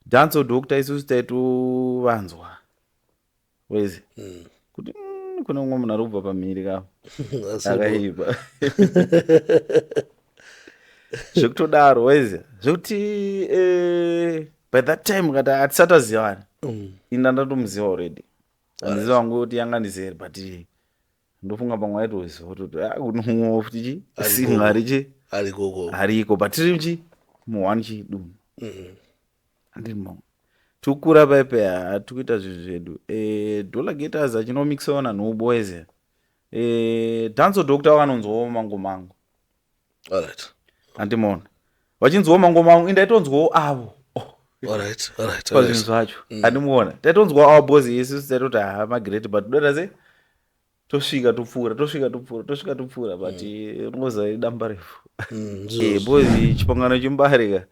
Dancehall Doctor isusu taitovanzwa wezi kuti kune umwe munhu ari kubva pamhiri ka akaipa zvekutodaro wezi zvekuti by that time kati hatisati tazivana. Ini ndatomuziva already, handiziva wangu kuti yanga ndizere, but ndofunga pamwe aitoziva kuti kune umwe futi chi singa ari chi arikoko, ariko, but tiri chi muone chi dunhu. Handiri mo tikukura paipe, hatikuita zvinhu zvedu. Dollar Getters achinomixiwa naNhubu weze. Dancehall Doctor vanonzwawo mangoma angu. Handimona vachinzwawo mangoma angu, indaitonzwawo avo. Pazvinhu zvacho handimuona taitonzwawo avo boys. Isusu taitoti ha magreat, but doda sei tosvika topfuura, tosvika topfuura, tosvika topfuura, but ringoziva idamba refu. Boys chipangano chimbarika,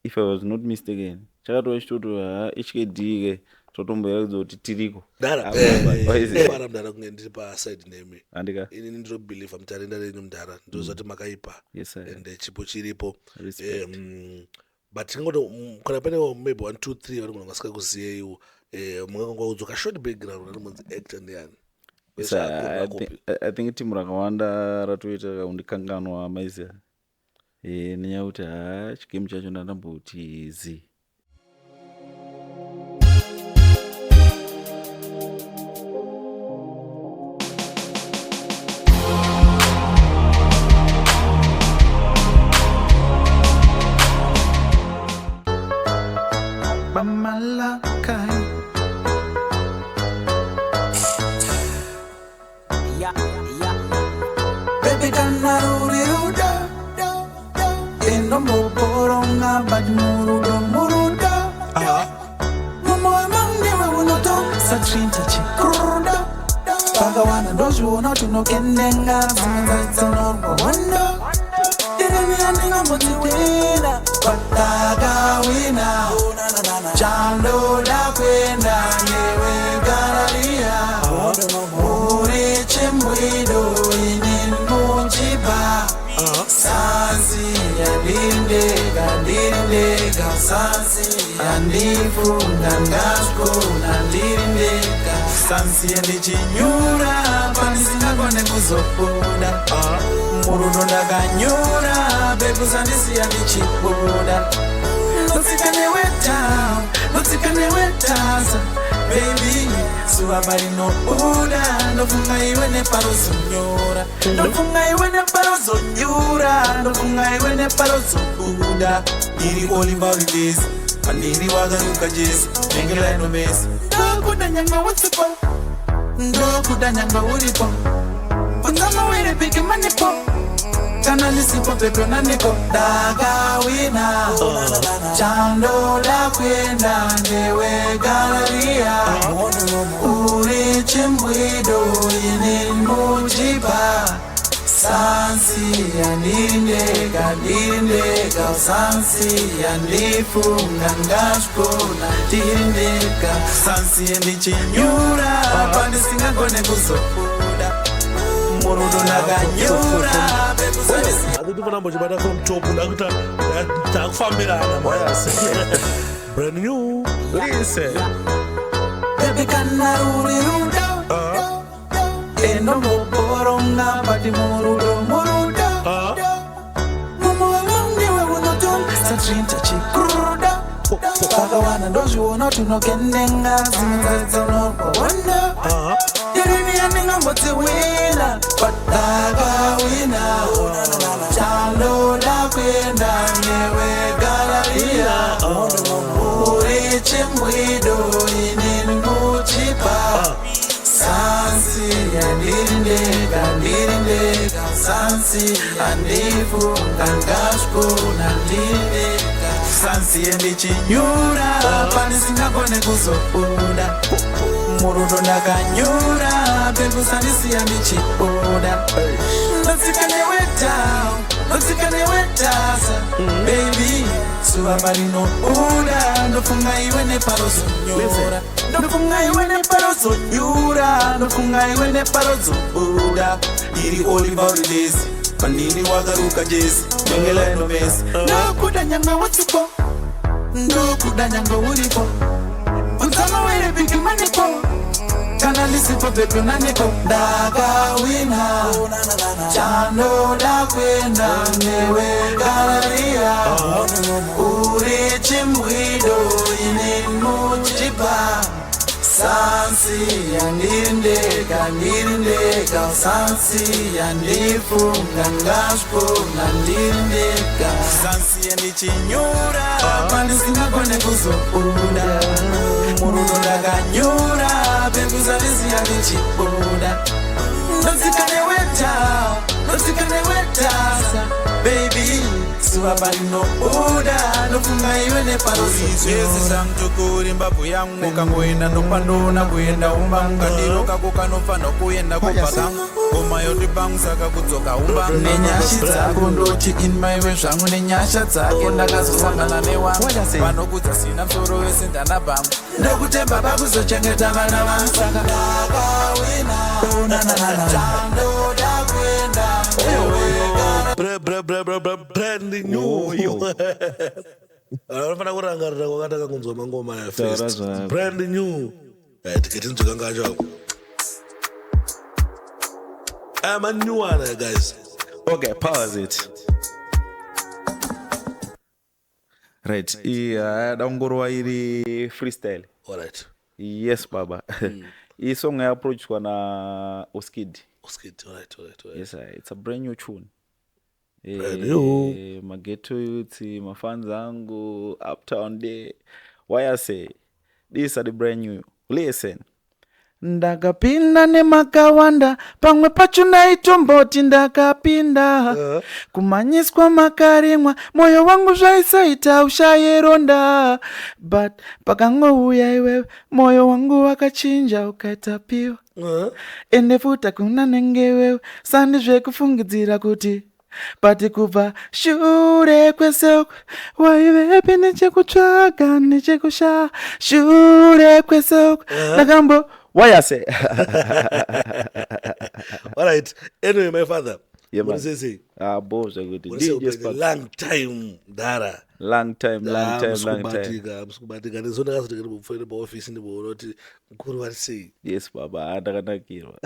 if I was not mistaken, chakatova chitoti ha HKD ke totomboratidza kuti tiriko. Dara, para mudhara, kunge ndiri paside nemi. Handika. Inini ndinobhilivha mutarenda renyu mudhara, ndozvati makaipa. Yes, sir. And chipo chiripo. Respect. But tingoti kana pane maybe one two three vanogona vasingakuziyeiwo, mungangoudzwa kashort background anomonzi actor ndiani? Yes, I think timu rakawanda ratoita kaundikanganwa maiziya, nenyaya yekuti ha chigame chacho ndandamboti zi Bamalakai. Baby, kana ruri rudo endomboboronga, but murudo, murudo mumwoyo mandiwe unotosa chikurudo pakawanda, ndozviona kuti unokendenga dzimwe dzaidzonorwa hondo. Inini andingambodziwina, patakawina chandoda kuenda newe Gararia, uri chimbwido, ini muchiba sansi yandindega, ndirindega sansi yandifunga, ndazvikona ndirindega sansi yandichinyura pandisingakone kuzobuda murudo, ndakanyura bekusandisiya ndichibuda, ndotsika newe down, ndotsika newe tasa baby, zuva parinobuda ndofunga iwe neparozonyora, ndofunga iwe neparozonyura, ndofunga iwe neparozobuda. Iri Oliver Days pandiri wakaruka jesi nenge Lionel Messi, ndokuda nyangwe usipo, ndokuda nyangwe uripo, ungamawere piki manipo kana ndisipo pedo naniko. Ndakawina chandoda kuenda newe Gararia, uri chimbwido, ini muchiba sansi yandindega, ndirindega sansi yandifunga, ndazvikona ndirindega sansi yandichinyura pandisingagone kuzobuda murudo, ndakanyura. Akuti mbochibata from top, ndakuta takufambirana mayasi brand new. Listen. Baby, kana ruri rudo endomboboronga, but murudo, murudo mumwoyo ndiwe unotonga chikurudo pakawanda, ndozviona kuti unokendenga dzimwe dzaidzonorwa hondo. Irini yandingambodziwina, but ndakawina chandoda kuenda newe Gararia, uri chimbwido, inini muchipa sansi yandiri ndega, ndiri ndega sansi yandifunga, ndazvikona ndiri ndega sansi yandichinyura pandisingagone kuzobuda murudo, ndakanyura bekusandisiya ndichibuda, ndotsika newe down, ndotsika newe tasa baby, zuva parinobuda ndofunga iwe neparozonyora, ndofunga iwe neparozonyura, ndofunga iwe neparozobuda. Iri Oliver Release. Pandiri wakaruka jesi nenge Lionel Messi. Ndokuda nyangwe usipo, ndokuda nyangwe uripo. Utama were big manipo, kana ndisipo baby unanipo. Ndakawina chandoda kuenda newe Galileya. Uri chimbwido ini muchipa. Sansi yandiri ndega, ndiri ndega. Sansi yandifunga ngazvipona, ndiri ndega. Sansi yandichinyura pandisingagone kuzobuda. Murudo ndakanyura, pekuzandisiya ndichibuda. Ndotsika neweta, ndotsika neweta. Baby, zuva parinobuda ndofunga iwe. Zvese zvamutukuri mbabvu yangu, ukangoenda ndopandoona kuenda umba. Kandiro kako kanofanwa kuenda kubva kangu, ngoma yoti pangu, saka kudzoka umba. Nenyasha dzako ndoti inmaiwe zvangu, nenyasha dzako ndakazosangana newangu. Vanokudza sina musoro wese ndanabhangu. Ndokutemba pakuzochengeta vana vangu, saka ndakawina chandoda kuenda newe. Brand new. Oh, yo. Vanofanira kurangarira kwakatanga kunzwa mangoma aya Taura first. zvako. Brand new. Tiketi nzwikanga acho ako aya manew ana, guys. Okay, pause it. Right, iya dangorova iri freestyle. Alright. Yes baba, iyi song yaapproachwa na Oskid. Oskid, alright. Yes, it's a brand new tune. Brand new. Maghetto youths, mafans angu uptown day, why I say this are the brand new. Listen. Ndakapinda nemakawanda, pamwe pacho ndaitomboti ndakapinda kumanyiswa makarimwa mwoyo wangu, zvaisaita ushaye ronda, but pakangouya iwewe mwoyo wangu wakachinja ukaita piwa. Ende futa kuna nenge iwewe, sandi zvekufungidzira kuti pati kubva shure kwese uku waivepi, nechekutsvaga nechekushaa shure kwese uku ndakambo wayase. Alright, anyway, my father. Yeah, man. Muri sei? Ah, bo zvekuti Muri sei DJ upenyu? Sparks. Long time, mdara. Long time, long time, long time. Kubatika, musikubatika. Nezo ndakazoti ndimbofonera paofisi ndimboona kuti mukuru vari sei. Yes baba, ah, ndakanakirwa.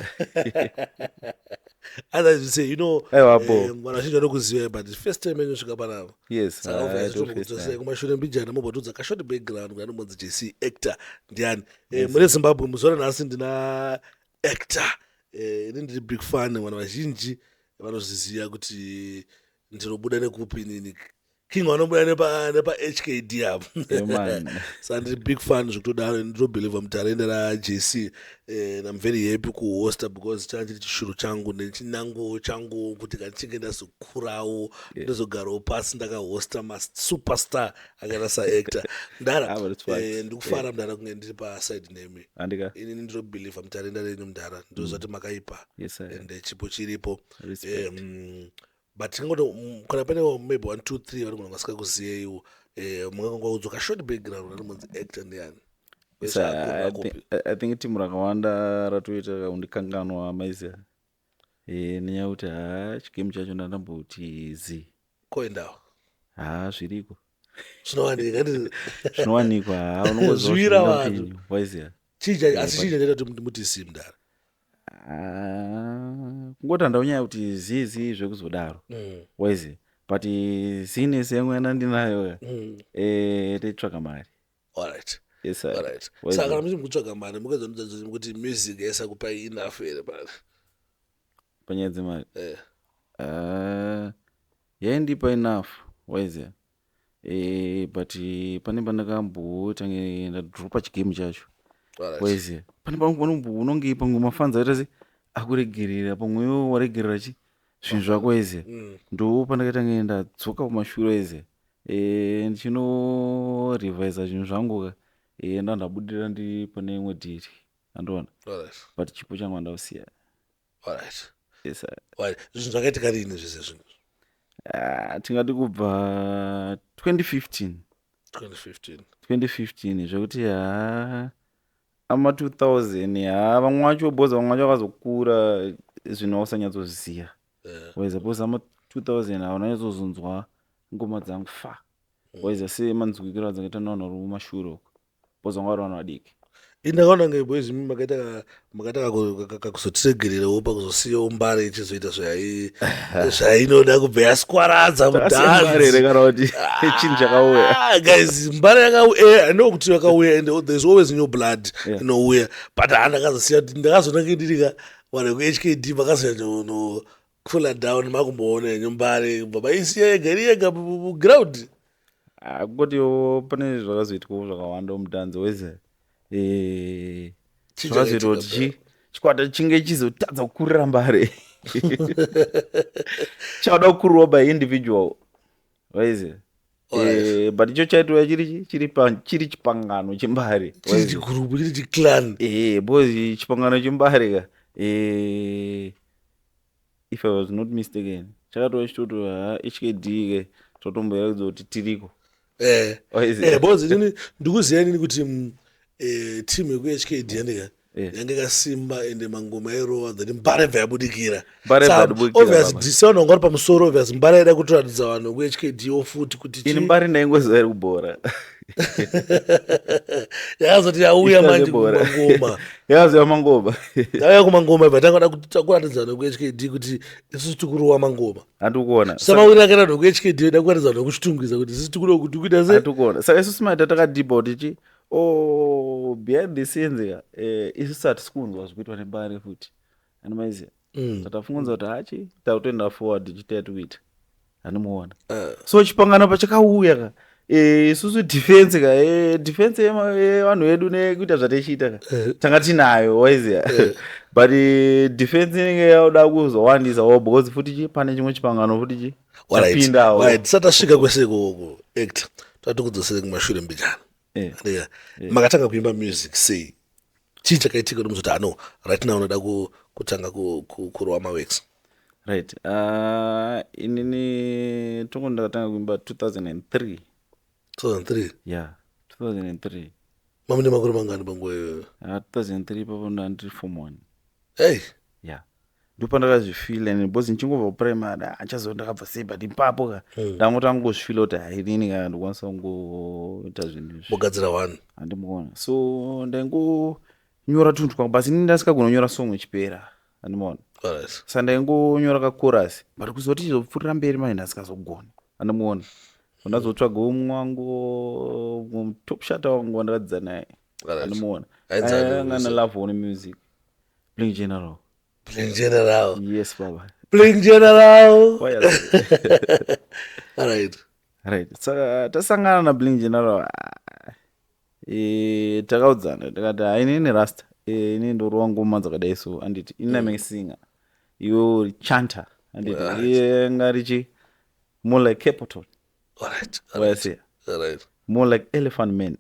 Otherwise you say, Aiwa, bo. vanhu vazhinji vanokuziva, but first time yenyosvika panapa. Yes, Saka ah, obviously ndo first tombokudzoserai time. kumashure mbijana, mombotudza kashort background kuti anombonzi JC Actor ndiani. Mune Zimbabwe muzuva ranhasi ndina actor. Ini ndiri big fan, vanhu vazhinji vanozviziva kuti ndinobuda nekupi inini. King vanobuda nepa HKD apo. Yeah, man. Saka ndiri big fan zvekutodaro, ndinobelieva mutarenda raJC. And I'm very happy kuhosta because changa chiri chishuro changu nechinango changu kuti kana ndichinge ndazokurawo ndozogarawo pasi ndakahosta masuperstar akaita saActor mudara. Ah, but it's facts. Ndikufara mudara kunge ndiri paside nemi. Andika. Inini ndinobelieva mutarenda renyu mudara, ndoziva kuti makaipa. Yes, sir. And chipo chiripo. Respect. But tingoti kana pane maybe one two three vanogona vasingakuziyeiwo, mungangoudzwa kashort background anombonzi Actor ndiani? Yes, I think timu rakawanda ratoita kundikanganwa maiziya, nenyaya yekuti ha, chigame chacho ndandamboti zi. Koendawo. Ha, zviriko. Zvinowanika ndi. Zvinowanikwa, ha, unongoziva Zvira kuti vanhu. upenyu, waiziya. Chii asi chii chaita kuti muti zi mudara? Ah, kungoti handau nyaya yekuti zizi zvekuzodaro, waiziya, but zinesi yangu yandandinayo, teitsvaga mari. Alright. Yes sir. Alright. Waiziya. Saka kana muchiri kutsvaga mari, mukazonodzadza kuti music yaisakupai enough here mari? Panyaya dzemari? Eh. Ah, yaindipa enough, waiziya, but pane pandakambotange ndadropa chigame chacho. Waiziya, pane pamwe unonge pamwe mafanzi aita se akuregerera, pamwe iwe waregerera chi zvinhu zvako, waiziya. Ndo pandakatange ndadzoka kumashure, waiziya, ndichinorevhisa zvinhu zvangu ka, ndandabudira ndiri pane imwe dhiri, andiona. But chipo changu handausiya. Yes sir. Alright. Zvinhu zvakaitika rini zvese zvinhu? Ah, tingati kubva 2015. 2015. 2015, zvekuti ha, ama 2000, ha, vamwe vacho boza, vamwe vacho vakazokura zvinhu vausanyatsoziva. Waiza because ama 2000 hauna nyatsouzonzwa ngoma dzangu fa. Waiza semanzwikiro adzakaita navanhu vari kumashure uko, because vanga vari vanhu vadiki. Indakaona kunge boys imi makaita makaita kakuzotiregererewo pakuzosiyawo Mbare ichizoita zvainoda kubva yaskwaradza. Mbare here kana kuti chinhu chakauya? Ah, guys, Mbare yakauya. I know kuti yakauya and there's always new blood inouya, but handakazosiya kuti ndakazoona ndirika vanhu vekuHKD vakazonyanyo cool down, makumboona henyu Mbare kubva maisiya yega iri yega muground. Ah, kungotiwo pane zvakazoitwawo zvakawanda mudhanzo weze. Chii Zvakazoita kuti chakaitika? Chikwata chinge chizotadza kukurira Mbare, chada kukurirwa by individual, waiziva. But icho chaitwa chiri chiri chipangano cheMbare. Chiri chigurupu, chiri chiclan. Because chipangano cheMbare ka, if I was not mistaken, chakatova chitoti ha HKD ke totomboratidza kuti tiriko. Waiziva. Because inini ndikuziva inini kuti team yekuHKD yandika yange yakasimba ende mangoma airova, then Mbare bva yabudikira. Mbare bva yabudikira, Obvious baba. disi vanhu vanga vari pamusoro, obvious Mbare yaida kutoratidza vanhu vekuHKD wo futi kuti Ini Mbare ndaingoziva iri kubhora. Yakazoti yauya Ita manje zvebhora. kumangoma. Yakaziva mangoma. Yauya kumangoma, ibva tanga da kuratidza vanhu vekuHKD kuti isusu tikurowa mangoma. Handikuona. Samawiri akaita vanhu vekuHKD da kuratidza vanhu vekuChitungwiza kuti isusu tikuda kuti kuita sei. Handikuona. Saka isusu maita takadhibha kuti chi oh, behind the scenes ka, isusu hatisi kunzwa zvikuitwa neMbare futi, andimaiziva. Tatafungunza kuti hachi takutoenda forward tichita tikuita, handimuona. So chipangano pachakauya ka, isusu defense ka, defense yevanhu vedu nekuita zvatichiita ka, tanga tinayo, waiziva, but defense inenge yakuda kuzowandisawo because futi chi pane chimwe chipangano futi chi chapindawo. Right, tisati tasvika kwese ikoko, actor, tati kudzosere kumashure mbijana. Yeah. Makatanga kuimba music sei? Chii chakaitika kuti muzoti ano right now unoda kutanga kurova maworks? Right, inini tongo ndakatanga kuimba 2003. 2003? Yeah, 2003. Mamune makore mangani panguva iyoyo? 2003 ipapo ndandiri form one. Hey. Yeah, ndopandakazvifila and because ndichingobva kuprimary, handichaziva ndakabva sei, but ipapo ka ndangotanga kungozvifila kuti hai, inini ka ndikwanisa kungoita zvinhu izvi. Mugadzira one. Handimuona. So ndaingonyora tunhu twangu, but inini ndasikagona kunyora song ichipera, handimuona. Saka ndaingonyora kachorus, but kuzoti chizopfuurira mberi manje ndasikazogona, handimuona. Ndazotsvaga umwe wangu, mumwe top shata wangu wandakadzidza naye. Handimuona. Ainzi ani? Anga love one music, Bling General. Bling General. Yes, baba. Bling General. Why are Alright. Right, saka tasangana naBling General, takaudzana takati hai, inini rasta, inini ndorova ngoma dzakadai, so anditi ini name singer, iwe uri chanter, anditi? Iye anga richi more like Capital. Wayasiya. More like Elephant Man.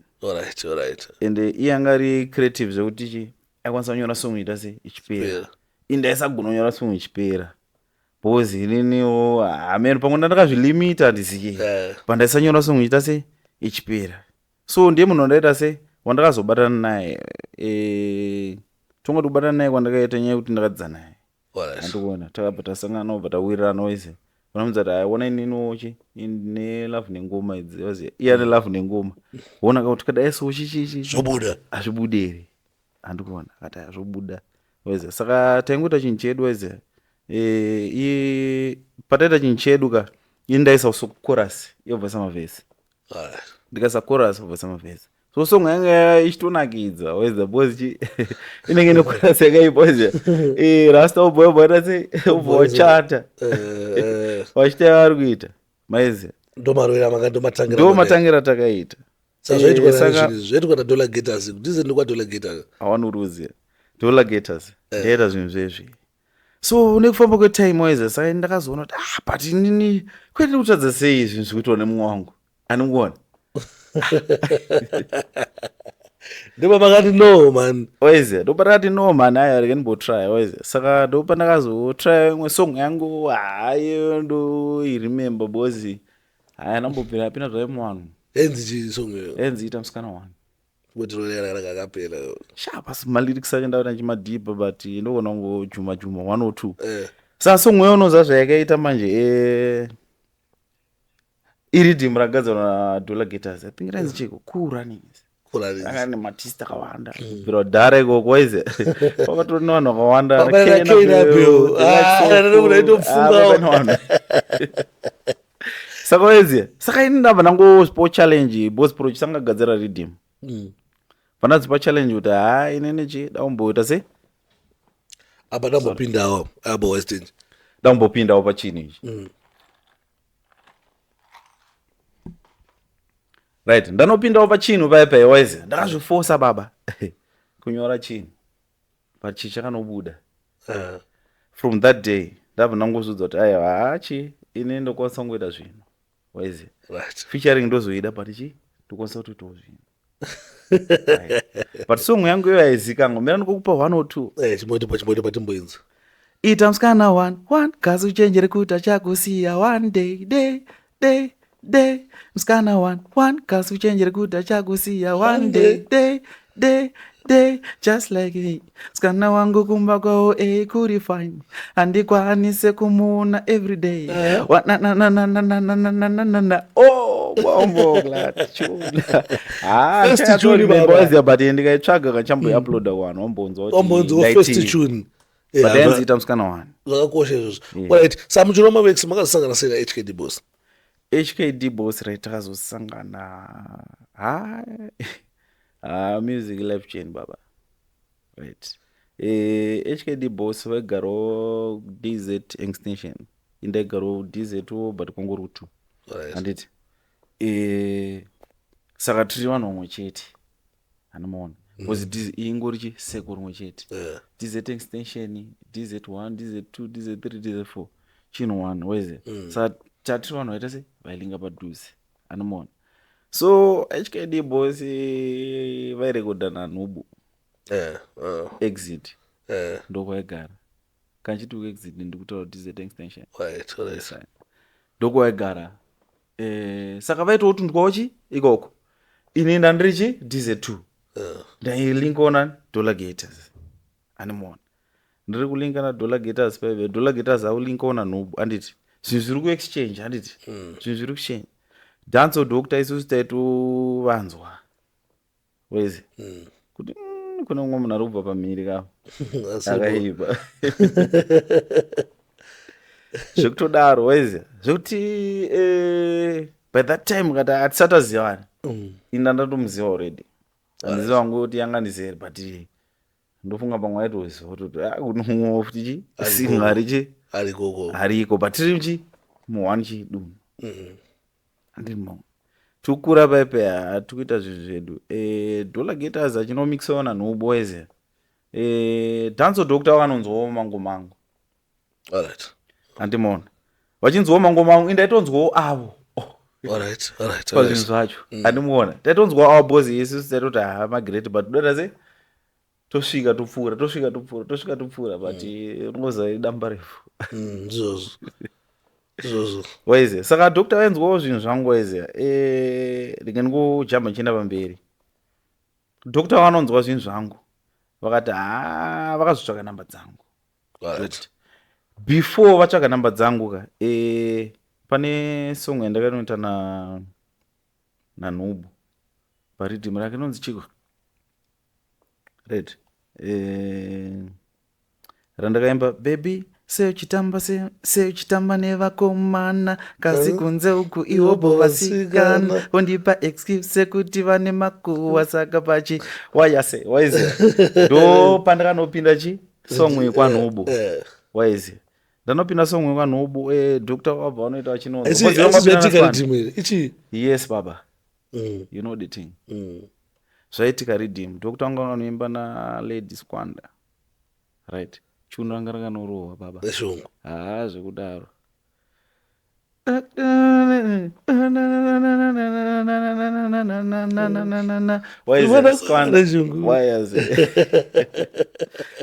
And iye anga ari creative zvekuti chi aikwanisa kunyora song ita se ichipera. Pera. Ini ndaisagona kunyora song ichipera because ininiwo hameno pamwe ndandakazvilimita, handiziye. Pandaisanyora song ichita se ichipera, so ndiye munhu wandaita se wandakazobatana naye. Tongoti kubatana naye kwandakaita nyaya yekuti ndakadzidza naye. Handikuona, takabva tasangana, obva tawirirana wese unamudza kuti aiona ininiwo chi ndine love nengoma idzi, waziya, iye ane love nengoma, ona ka tikadai so chichichi Zvobuda. Hazvibudi here? Handikuona. Akati hazvobuda, waiziya. Saka taingoita chinhu chedu, waiziya. Pataita chinhu chedu ka, ini ndaisa chorus, yobva isa mavhesi. Ndikaisa chorus, obva isa mavhesi, so song yanga ichitonakidza, waiziya, because chi inenge ine chorus yakaipa, waiziya. Rasta obva obva se obva wachata. Wachita vari kuita, maiziya. Ndomarovera maka ndomatangira. Ndo matangira takaita. Saka zvaitwa zvaitwa naDollar Gators, ndize ndokwaDollar Gators. Hawana uri Dollar Gators ndaita zvinhu zvezvi. So nekufamba kwetime, waiziya, saka ndakazoona kuti ah, but inini kwete kutadza sei zvinhu zvikuitwa nemumwe wangu, andikuona. Ndopa makati no man. Waiziya, ndopatakati no man, aya rege ndimbotry, waiziya. Saka ndopandakazotry imwe song yangu, hayo ndoiremember because haya ndambobvira apinda zvayo muvanhu. Enzi chii song iyo? Enzi ita musikana one. Kutirorera kakapera. Sha, pasi malyrics acho ndakuta ndichimadhibha, but ndogona kungojuma juma one or two. Saka song uyo unoziva zvayakaita manje eh, iriddim ragadzirwa naDollar Gators. I think rainzi chiko Cool Runnings. Cool Runnings. Anga nematist akawanda. Kubvira kudhara ikoko waize. Pakatori nevanhu vakawanda. Baba na Kane Kane Abel, Abel. The Light Ah, Soul ndinokuda Food. Ah, itofungawo. pane vanhu. Saka waiziya. Saka ini ndabva ndangozvipawo challenge boss pro chisangagadzira riddim. Pandadzipa challenge kuti haa inini chi dakumboita sei? Apa ndambopindawo abo West End. Dakumbopindawo pachinhu ichi. Right, ndanopindawo pachinhu paya paya waiziya. Ndakazvifosa baba kunyora chinhu. But chi chakanobuda. From that day ndabva ndangozviudza kuti aiwa haa chi ini ndokwanisa kungoita zvinhu. Waiziya. Right. Featuring ndozoida but chi ndokwanisa kutoitawo zvinhu. Right. But song yangu iyo haizikanwa. Mira ndikukupa 1 or 2. Eh, chimbotipa chimbotipa timboinza. Ita musikana one one kazi uchenjere kuti achakusiya one day day day day. Musikana one one kazi uchenjere kuti achakusiya one day day day day. Just like hey. Musikana wangu kumba kwawo eh kuri fine. Handikwanise kumuona every day. Wa na na na na na na na na na na na na. Oh, bombo glad. Chula. Ah, First tune baba. Waziya but ndikaitsvaga kachamboiuploada kuvanhu vambonzwa kuti Wambonzwa first ndaiti. tune. But Yeah, yanzi ita musikana one. zvakakosha izvozvo. Alright, sa muchiroma works makazosangana sei na HKD Boss? HKD Boss right takazosangana ha ha music life chain baba. Right. Eh, HKD Boss vaigarawo DZ extension. Indaigarawo DZ wo but kwangori ku2. Alright. Handiti. Eh, saka tiri vanhu vamwe chete. Anomaona. Because DZ ingori chi seko rimwe chete. Yeah. DZ extension, DZ1, DZ2, DZ3, DZ4. Chinhu 1 weze. Saka tatiri vanhu vaita sei vailinga padhuze. Anomaona. So HKD Boss vairekodha naNubu Yeah. Exit Yeah. ndokwaigara. Kana chiti kuexit ndikutaura DZ extension. Right, right. Right. Ndokwaigara. Eh, saka vaitawo tundwawo chi ikoko. Ini ndandiri chi DZ2. Yeah. Ndailinkawo Dollar Gators. Animona. Ndiri kulinka na Dollar Gators paive. Dollar Gators aulinkawo naNubu handiti. Zvinhu zviri kuexchange handiti. Zvinhu zviri kuexchange. Dancehall Doctor isusu taitovanzwa. Wezi. Kuti kune umwe munhu ari kubva pamhiri kapo. Akaipa. Zvekutodaro wezi. Zvekuti by that time kati hatisati tazivana. Ini ndandatomuziva already. Handiziva wangu kuti yanga ndizere but ndofunga pamwe aitoziva kuti kune umwe futi chi singa ari chi Ariko. ariko but tiri chi muone chi dunhu. Handiri mo. Tikukura paipe hatikuita zvinhu zvedu. Dollar Gators achinomixiwa naNubu weze. Dancehall Doctor vanonzwawo mango mango. Alright. Handimona. Vachinzwawo mango mango indaitonzwawo avo. Alright, alright. Pazvinhu zvacho. Handimuona. Taitonzwawo avo boss isusu taitoti haa magrade but toda sei tosvika topfuura tosvika topfuura tosvika topfuura but ringoziva idamba refu. Ndizvozvo. Ndizvozvo. Waiziya. Saka doctor vainzwawo zvinhu zvangu waiziya. Ndinge ndingojamba ndichienda pamberi. Doctor vanonzwa zvinhu zvangu. Vakati haa vakazotsvaka namba dzangu. Alright. Before vatsvaka namba dzangu ka pane song yandakanoita naNubu. Pariddim rake inonzi chiko? Right. Randakaimba baby seuchitamba seuchitamba nevakomana kasi kunze uku iwobo vasikana vondipa excuse sekuti vane makuwa saka pachi wayase waiziya. Ndo pandakanopinda chi song yekwaNubu. Waiziya. Ndanopinda song yekwaNubu doctor wabva vanoita vachinonzwa. Ichi Because vamapinda zvaitika naspan. riddim iri. Ichi. Yes baba. You know the thing. Zvaitika riddim. Doctor wangu vanoimba na Lady Squanda. Right. Chuno ranga rakanorohwa baba. Neshungu. Haa zvekudaro.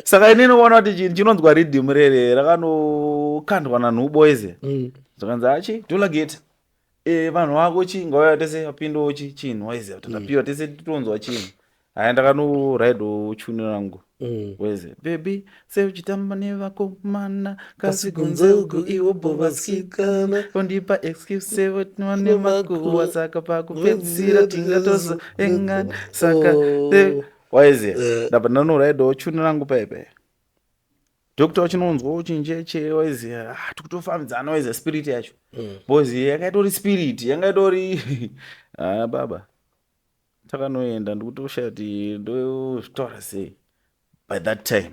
Saka inini unoona kuti chinhu chinonzwa riddim rere rakanokandwa naNubu waiziya. Zvakanzi achi Dollar Gate. Vanhu vako chi ngauya tese vapindewo chi chinhu waiziya kuti tapiwa tese titonzwa chinhu. Haya ndakanoraidhawo tune rangu. Weze baby, seuchitamba nevakomana, kasi kunze uku iwo bovasikana, ondipa excuse sewane makuwa, saka pakupedzisira tingatozo engana saka. Oh. Waiziya, ndabva ndanoraidhawo tune rangu paipai. Doctor wachinonzwa uchinjeche, waiziya, ah, tikutofambidzana, waiziya, spirit yacho, because yanga itori spirit, yanga itori, ah, baba, takanoenda ndikutoshaya kuti ndozvitaura sei by that time.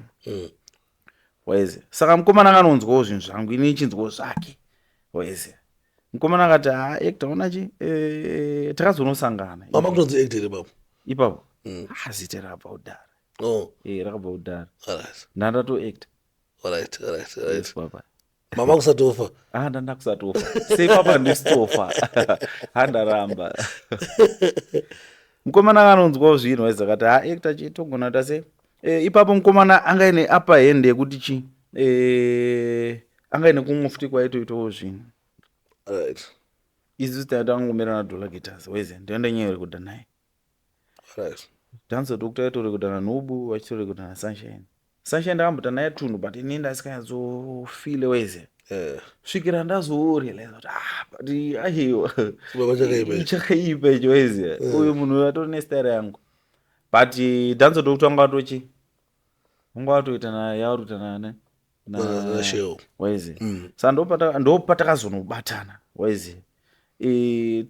Waiziya, saka mukomana akanonzwawo zvinhu zvangu, ini ichinzwawo zvake, waiziya. Mukomana akati, ha, actor, onachi, takazonosangana. Mama kutonzi actor ipapo? Ipapo. Ah, zita rakabva kudhara. Oh. Rakabva kudhara. Alright. Ndandatoacta. Alright. Papa. Mama kusatofa? Ah, ndanda kusatofa sei papa, ndisitofa, handaramba. Mukomana akanonzwawo zvinhu, waiziva, akati, ha, actor, chi togona kuita sei? Ipapo mukomana anga ine upper hand yekuti chi anga ine kumwe futi kwaitoitawo zvinhu. Isusu tangomira naDollar Guitars, waiziva, ndoenda nyaya yekuda naye. Dancehall Doctor aitorekodha naNobu, vachitorekodha naSunshine. Sunshine ndakambota naye tunhu, but ini ndasinganyatsofile, waiziva, svikira ndazorealize kuti, ah, but aiwa. Chibaba chakaipa ichi. Chakaipa icho, waiziva, uyu munhu atori nestyle yangu, but Dancehall Doctor wanga watochi wanga watoita yauri kuita Na Shell. Waiziva, saka ndopatakazonobatana, waiziva.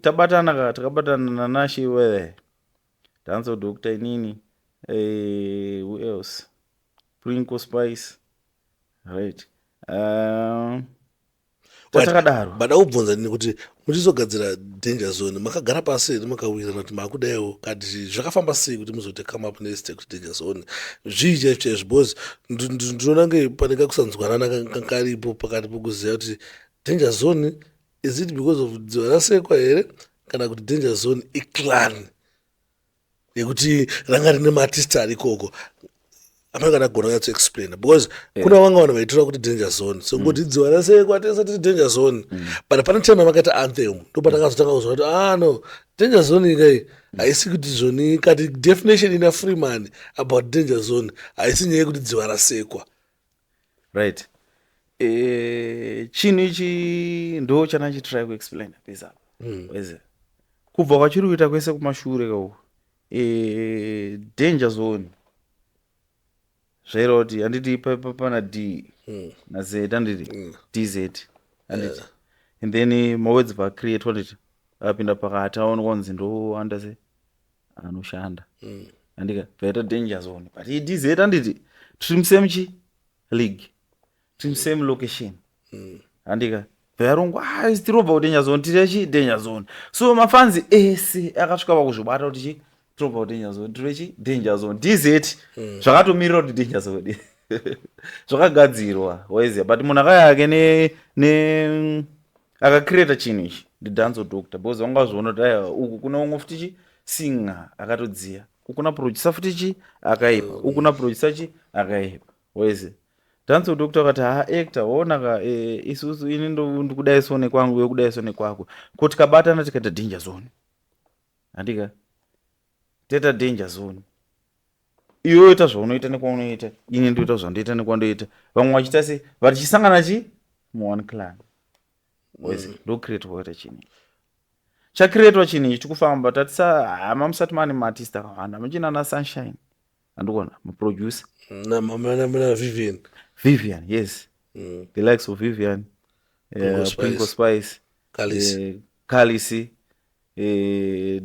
Tabatana ka, takabatana naNashi wewe, Dancehall Doctor, inini, who else, Princo Spice, right? Tatakadaro. Bada kubvunza nini kuti muchizogadzira Danger Zone, makagara pasi here, makawirirana kuti makudaiwo kati zvakafamba sei kuti muzoite come up nezita kuti Danger Zone? Zvii chaizvo chaizvo? Because ndinoona nge pane kakusanzwanana karipo pakati pokuziva kuti Danger Zone, is it because of Dziva Rasekwa here, kana kuti Danger Zone iclan yekuti ranga rine maartist ari ikoko? Amai kana gona kunyatsoexplaina, because kuna vanga vanhu vaitora kuti Danger Zone so ngoti Dziva Rasekwa, tese tiri Danger Zone. But pane time yamakaita anthem, ndo patakazotanga kuzwa kuti, ah, no, Danger Zone ikai haisi kuti zvoni kati definition ina Freeman about Danger Zone haisi nyaya yekuti Dziva Rasekwa. Right, chinhu ichi ndo chanachitry kuexplain pesa apa. Waiziva, kubva kwachiri kuita kwese kumashure kauku, Danger Zone zvaireva kuti, handiti pana D na Z, handiti DZ, handiti? And then mawords vacreate, handiti, akapinda pakati, aonekwa kunzi ndo andase anoshanda, andika bvaita Danger Zone. But iDZ, handiti tiri musame chi league, tiri musame location, handika? Bvayarongwa, ah, tirobva kuDanger Zone, tiri chi Danger Zone. So mafanzi ese akasvika pakuzvibata kuti chi tirobva kuDanger Zone, tiri chi Danger Zone, DZ zvakatomirira kuti Danger Zone zvakagadzirwa, waiziva. But munhu akaya ake ne akacreata chinhu ichi ndiDancehall Doctor, because vanga vazviona kuti aiwa, uku kune umwe futi chi singer akatodziya, uku kuna producer futi chi akaipa, uku kuna producer chi akaipa, waiziva. Dancehall Doctor akati, ha, actor, waona ka, isusu ini ndikudai so nekwangu, iwe kudai so nekwako, ko tikabatana tikaita Danger Zone, handika toita Danger Zone, iwe oita zvaunoita nekwaunoita, ini ndoita zvandoita nekwandoita, vamwe vachiita sei, vachisangana chi muone clan, waiziva. Ndocreate kwaita chinhu ichi, chacreatwa chinhu ichi chikufamba. Tatisa hama musati mane maartist akawanda, muchina naSunshine, andikuona maproducer. Na Vivian. Vivian, yes. The likes of Vivian, Pringo Spice. Princo Spice. Kalisi. Kalisi,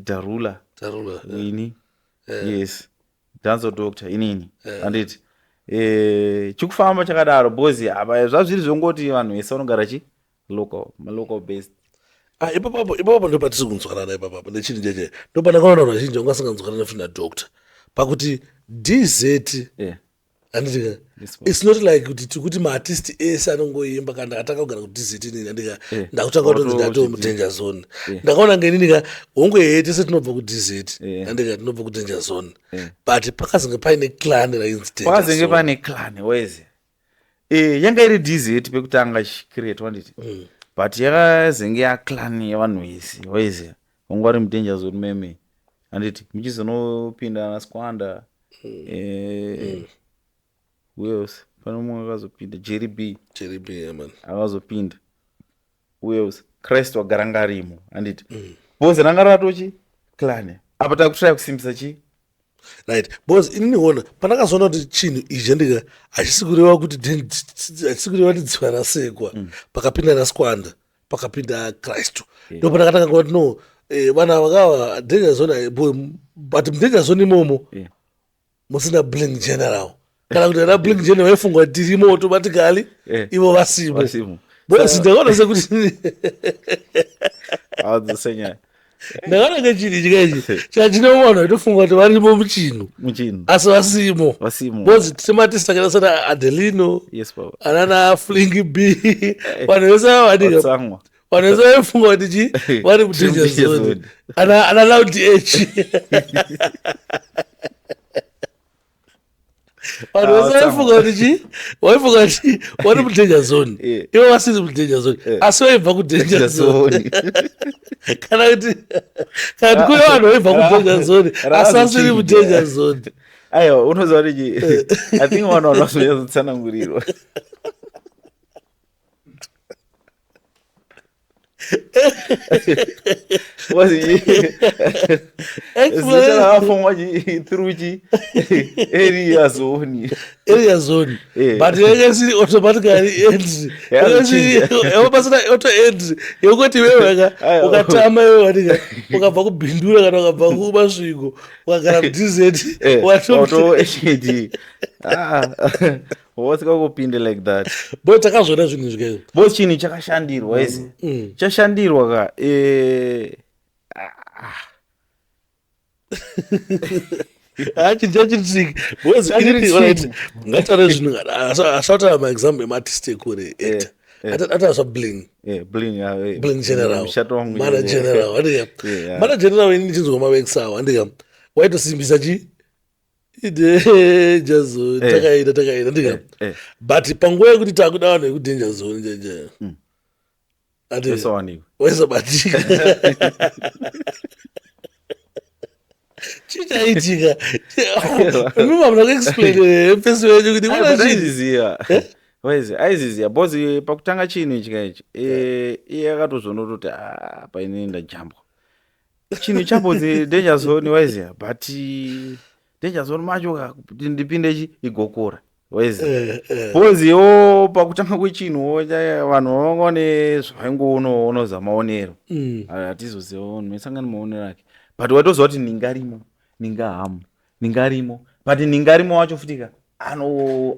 Darula. Darula, yeah. Ini, yes, Dancehall Doctor, inini, handiti? Chikufamba chakadaro, because apa zvazviri zvongoti vanhu vese vanogara chi local, malocal based. Ah, ipapapo ndo patiri kunzwanana ipapapo nechinhu cheche, ndo pandakaona vanhu vazhinji vanga vasinganzwanani futi nadoctor pakuti DZ, handiti? Yes, it's not like kuti tikuti maartist ese anongoimba kana ndakatanga kugara kuDZ inini, andika ndakutanga kutonzi Wato ndatoo muDanger Zone. Ndakaona ngenini ka, hongu, hee, tese tinobva kuDZ, andika tinobva kuDanger Zone, but pakazenge paine clan rainzi Danger Pakazenge Zone. pane clan, waiziva. Yanga iri DZ pekutanga chicreate, wanditi, but yakazenge yaclan yevanhu vese, waiziva, vanga vari muDanger Zone meme, handiti? Muchizonopinda naSquanda. Who else? Pane mumwe akazopinda, Jerry B. Jerry B, yeah, man. Akazopinda. Who else? Christ wagara ngarimo, handiti? Because ranga ratochi clan. Apa takutraya kusimbisa chi? Right, because inini ona pandakazoona kuti chinhu ichi andika hachisi kureva kuti hachisi kureva kuti dziva rasekwa. Pakapinda raSquanda, pakapinda Christ, ndo pandakatanga kuti no, vana vakava danger zone, but mudanger zone imomo musina Bling General, kana kuti ana Bling General vaifunga kuti tirimo automatically, ivo vasimo. Vasimo. Because ndakaona sekuti Awadzose ndakaona ngechinhu chikaichi chachine vanhu vaitofunga kuti varimo muchinhu, muchinhu, asi vasimo. Vasimo. Because timatisi takaita sana Adelino, Yes baba. Anana Fling B, vanhu vese ava vadika, Vatsamwa. Vanhu vese vaifunga kuti chi vari mudanger Danger zone. zone. Ana Loud H, vanhu vese vaifunga kuti chi vaifunga kuti vari mudanger zone, ivo vasiri mudanger zone, asi vaibva kudanger Danger zone. zone. Kana kuti kune vanhu vaibva kudanger zone asi vasiri mudanger zone. Aiwa, unoziva kuti chi, I think vanhu vanozonyatsotsanangurirwa. Zita rakafongwa chi through chi area zone. Area zone. But yanga isiri automatically entry. Yakazochinja. Pasina auto entry yekuti iwewe Aiwa. ukatama iwewe wanika ukabva kuBindura kana ukabva kuMasvingo ukagara muDZ, Auto HD, ah, wasika kupinde like that. Bo takazviona zvinhu zvikaizvo. Bo chinhu chakashandirwa izi, chashandirwa ka, Chinhu chachiri because Chachiri trick. ngataure zvinhu, asataura maexample emaartist ekure, actor. Ataura zvaBling. Bling, Bling General. Mushato wangu. Mana General, andika? Yeah. Mana General, ini ndichinzwa maworks awo, andika, waitosimbisa chi danger zone. Takaita, takaita, andika? But panguva yekuti takuda vanhu vekudanger zone njenje, andika, Tosawanikwa. waisabatika. Chichaitika mima muna kuexplain pesi wenyu kuti Aiwa, kuna chii? aiziziva waizi, aiziziva because pakutanga chinhu ichi kaichi, iye akatozoona kuti ah, paine ndajambwa chinhu chambonzi danger zone, waiziva, but danger zone macho ka kuti ndipinde chi igokora, waiziva, because iwo pakutanga kwechinhuwo vanhu vanga vane zvavaingoonawo unoziva maonero. Hatizoziva vanhu mesangana maonero ake, but waitoziva kuti ningarimo, ningahamu, ningarimo, but ningarimo wacho futika ano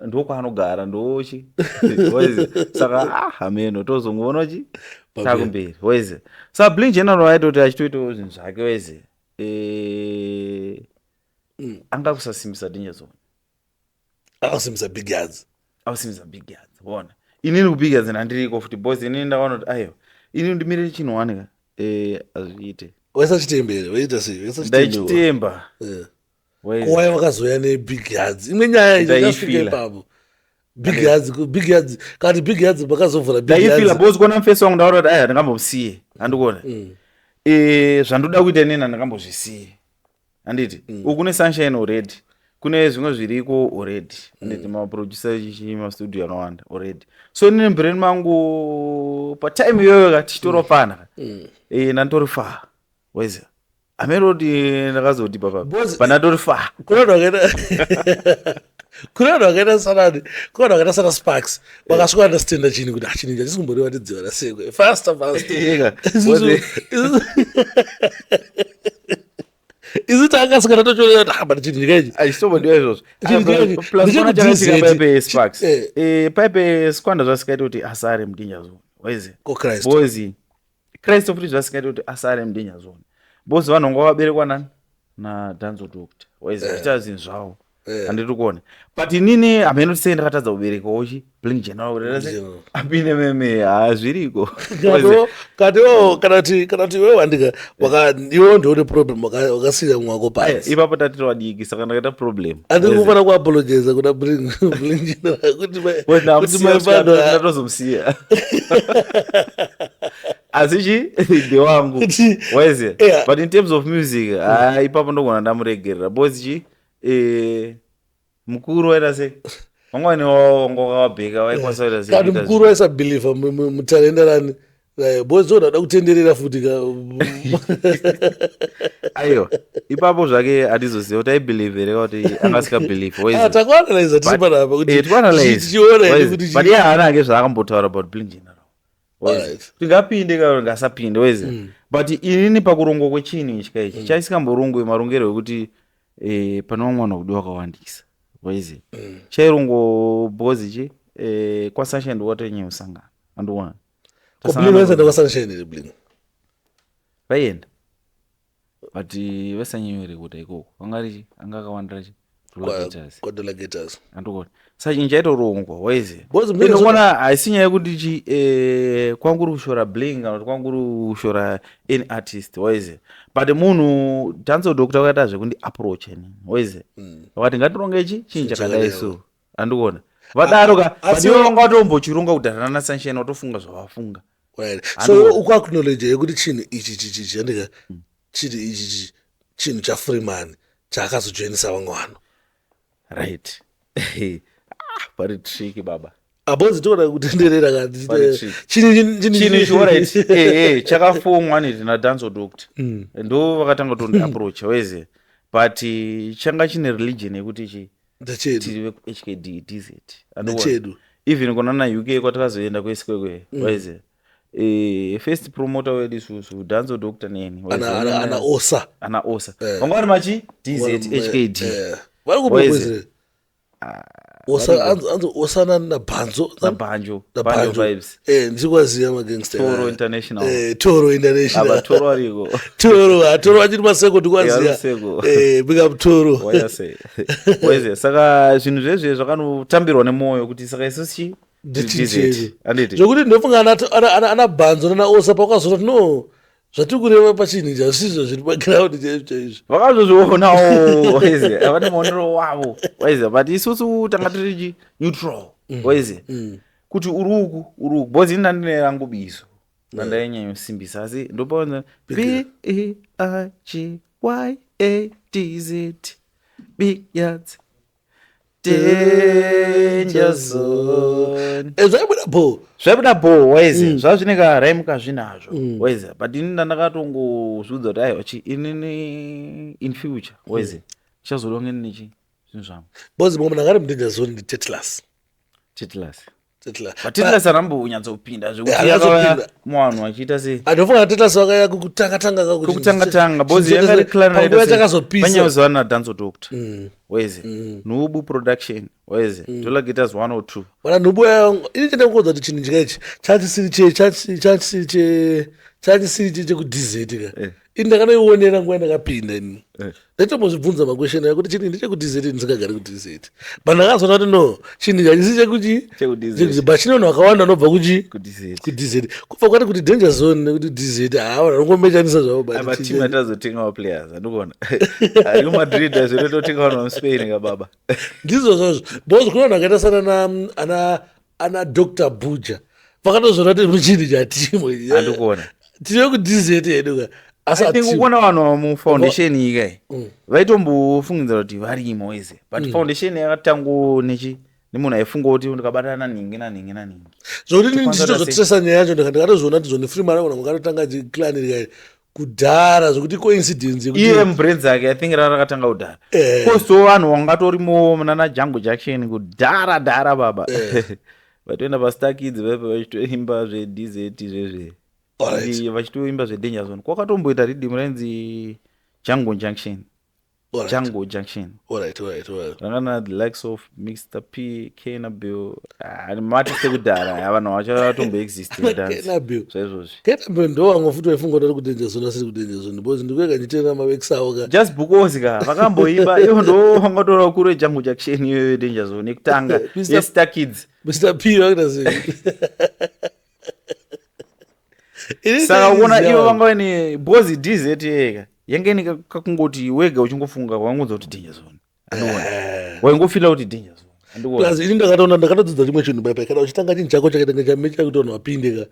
ndokwaanogara ndochi, waiziva. Saka ah, hameno tozongoona chi takumberi, waiziva. Saka Bling General aitoti achitoitawo zvinhu zvake, waiziva, anga kusasimbisa danger zone. Akasimbisa big yards. Akusimbisa big yards. Ona, inini kubig yards ndandiriko futi, because inini ndakaona kuti aiwa, inini ndimirire chinhu wanika, hazviite. Waisachitembere, waita sei? Waisachitembere. Ndaichitemba. Waiziva. Kuwaya wakazoya nebig yards, imwe nyaya Ndaifila. ichasvika ipapo. Big yards, big yards, kana big yards pakazovhura big Ndaifila yards. because kuona mufesi wangu ndaona kuti aya ndingambomusiye, handikuona zvandoda kuita inini handingambozvisiye, handiti? Uku kune Sunshine already, kune zvimwe zviriko already, handiti? Maproducer chichi mastudio anowanda already, so inini brain mangu patime iyoyo ka tichitoropana ka, ndanditori far, waiziva, hameno kuti ndakazoti papa pandatori far. Kune vanhu vakaita sana Sparks, vakasvika understanda chinhu kuti chinhu ichi hachisi kumboreva kuti dziva rasekwe faster faster. Eka, Isu takasika tatochiona kuti but chinhu chikaichi Achitombodiwa izvozvo. Chinhu Plus ndechekuti kuona chakaitika DZ. paipe Sparks, paipe Squanda, zvasikaita kuti asare mudanger zone, waiziva. Ko Christ? Because Christ futi zvasikaita kuti asare mudanger zone, because vanhu vanga vaberekwa nani naDanzo Doctor, waiziva, achiita zvinhu zvavo, handiri kuona. But inini hameno sei ndakatadza kuberekawo chi Bling General kuti General. apinde meme, hazviriko. Katiwo kana kuti iwewe wandika waka iwewe ndione problem, wakasiya mumwe wako pasi. Ipapo tatiri vadiki, saka ndakaita problem. Andiri kufana kuapologiza kuna Bling General kuti kuti my father Ndatozomusiya, asi chi ndewangu, waiziva. But in terms of music, ipapo ndogona ndamuregerera because chi Mukuru waita sei? Vanga vaine wavo vanga vakavabheka, vaikwanisa kuita sei? Kandi mukuru waisabhilivha mutarenda rani boys oda kutenderera futi ka. Aiwa, ipapo zvake handizoziva kuti aibhilivhe here kuti anga asikabhilivhe. Ah, takuanalyza tiri panapa kuti eh, tikuanalyze tichiona here kuti but iye haana hake zvaakambotaura about Bling General. Alright. Tingapinde kana ngasapinde weze. But inini pakurongwa kwechinhu ichi kaichi chaisingamborongwi marongero ekuti pane vamwe vanhu vakudiwa vakawandisa weze. Chairongo because chi kwaSunshine ndokwatonyeya kusangana, andiona. Ko Bling vaisaenda kwaSunshine here, Bling? Vaienda, but vaisanyanya ikoko, vanga richi anga akawandira chi Dollar. KwaDollar Gators. Andikuona saka chinhu chaitorongwa waizi. Because Bling Ndinoona haisi nyaya yekuti chi kwangu uri kushora Bling kana kuti kwangu uri kushora any artist waizi, but munhu Dancehall Doctor vakaita zvekundi approach inini waizi, vakati ngatironge chi chinhu chakadai. So andikuona vadaro ka, but ivo vanga vatombochironga kudhara naSunshine, watofunga zvavafunga. Right. So ukuacknowledge yekuti chinhu ichi chichi chandika chinhu ichi chinhu chaFreeman chaakazojoinisa vamwe vanhu? Right. Ah, pari tricky baba. Abonzi toda kutenderera. Pari tricky. Chinhu ichi, alright, chakafomwa neti naDancehall Doctor, ndo vakatanga kutondi approach weze, but changa chine religion yekuti chi Ndechedu. Tiri veku-HKD DZ. Ndechedu. Even kunana UK kwatakazoenda kwesikwekwe waize, first promoter wedu isusu Dancehall Doctor neni waize, Ana Osa. Ana Osa vanga vari machi DZ HKD. Vari Waize. kubokwezere Osa, anzi Osa naBhanzo. Nabanjo. Nabanjo. Banjo Vibes. Ndichikwaziya magangster. Toro International. Toro International. Aba Toro ariko. Toro, ah, Toro achiri maseko, ndikwaziya. Ari museko. Big up Toro. Wayase waize, saka zvinhu zvezve zvakanotambirwa nemwoyo kuti saka isusu chi Ndechinhu DZ. chedu. Handiti? Zvokuti ndofunga ana Bhanzo nana Osa pakazona kuti no, zvatiri kureva pachinhu ichi hazvisizvo zviri paground chaizvo chaizvo. Vakazozvionawo waize, havane maonero wavo waize, but isusu tanga tiri chi neutral waize, kuti uri uku, uri uku, because ini ndandine rangu bizo randainyanyosimbisa, asi ndopaona B E I G Y A D Z, Big Yards Danger Zone. Zvaibuda bo. Zvaibuda bo waize, zvava zvine karaimu kazvinazvo waize, but ini ndandakatongozviudza kuti aiwa chi inini in future waize ndichazoda kunge ndine chi zvinhu zvangu. Because mumwe munhu angari mudanger zone ndiTetlas. Titlas. Tetlas. But Titlas arambonyatsopinda zvekuti Haanyatsopinda. yakauya muvanhu vachiita sei. Andofunga Tetlas vakaya kukutanga-tanga. Kukutanga-tanga, because yanga iri clan. Panguva chakazopisa. Panyauziva naDancehall Doctor waize, Nhubu Production waize, Dollar Guitars 102. Mana nhubu yangu ini chenda kukodza kuti chinhu chikaichi chachisiri che chachisiri che chachisiri che chekuDZ ka. Ini ndakanoionera nguva yandakapinda ini. Ndaitombozvibvunza maquestion aya kuti chinhu ndechekuDZ, ndisingagari kuDZ, but ndakazoona kuti no, chinhu chachisi chekuchi ChekuDZ. But chine vanhu vakawanda vanobva kuchi kuDZ. kuDZ, kubva kwati kuti danger zone nekuti DZ, haa, vanhu vanongomechanisa zvavo, but Apa team yatazotenga maplayers, andikuona ari kuMadrid, azvinototenga vanhu vamuSpain ka baba. Ndizvo zvazvo, because kune vanhu vakaita sana ana Dr Buja, vakatozoona kuti muchinhu chatimo. Andikuona. Tine kuDZ yedu ka, asi I think hatimo. ukuona vanhu mufoundation iyi kai vaitombofungidzira kuti varimo ize, but foundation yakatango nechi nemunhu aifunga kuti ndikabatana nanhingi nanhingi nanhingi. Zvokuti inini Tikwanisa ndichitozotresa nyaya yacho, ndakatozoona kuti zvoni Freeman agona kungatotanga clan rikai kudhara, zvokuti coincidence yekuti Iye mubrains ake, I think rara rakatanga kudhara. Kosto vanhu vangatorimo nana Jungle Junction kudhara dhara baba, vatoenda paStar Kids vaipa vachitoimba zveDZ zvezve. Vachitoimba zvedanger zone, kwakatomboita riddim rainzi Jungle Junction. Jungle Junction. Ranga na the likes of Mr P, Kenabill, maartist ekudhara, vanhu vacho vatomboexist dance. Kenabill. Zvaizvozvi. Kenabill ndo vamwe futi vaifunga kuti vari kudanger zone, asiri kudanger zone, because ndikuega ndichiteerera mavekisi avo ka. Just because ka vakamboimba ivo, ndo vangatora vakuru veJungle Junction iyoyo, danger zone yekutanga. YeStar Kids. Mr P vakuita sei? Saka kuona ivo vanga vaine, because DZ yega yange ine kakungoti wega uchingofunga wangonzwa kuti danger zone, andiona waingofila kuti danger zone. Plus ini ndakatoona, ndakatodzidza chimwe chinhu paipai, kana uchitanga chinhu chako chakaita kunge chamecha kuti vanhu vapinde ka,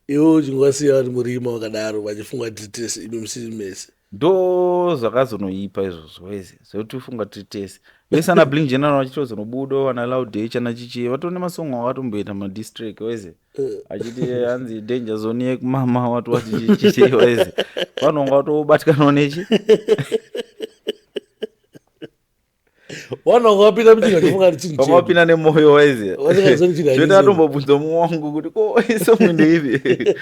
iwe uchingowasiya vari murima wakadaro vachifunga tiri tese, imi musiri mese. Ndo zvakazonoipa izvozvo weze, zvekuti ufunga tiri tese vese, ana Bling General vachitozonobuda, ana Loud H, ana chichi vatone masongo akatomboita madistrict weze, achiti hanzi danger zone yekumama wati wati chichi weze, vanhu vanga vatobatikanawo nechi. Vanhu vanga vapinda muchinhu vachifunga kuti chinhu vanga vapinda nemwoyo waiziva. Vasingazoni chinhu. Zvekuti atombobvunza mumwe wangu kuti ko isong ndeipi,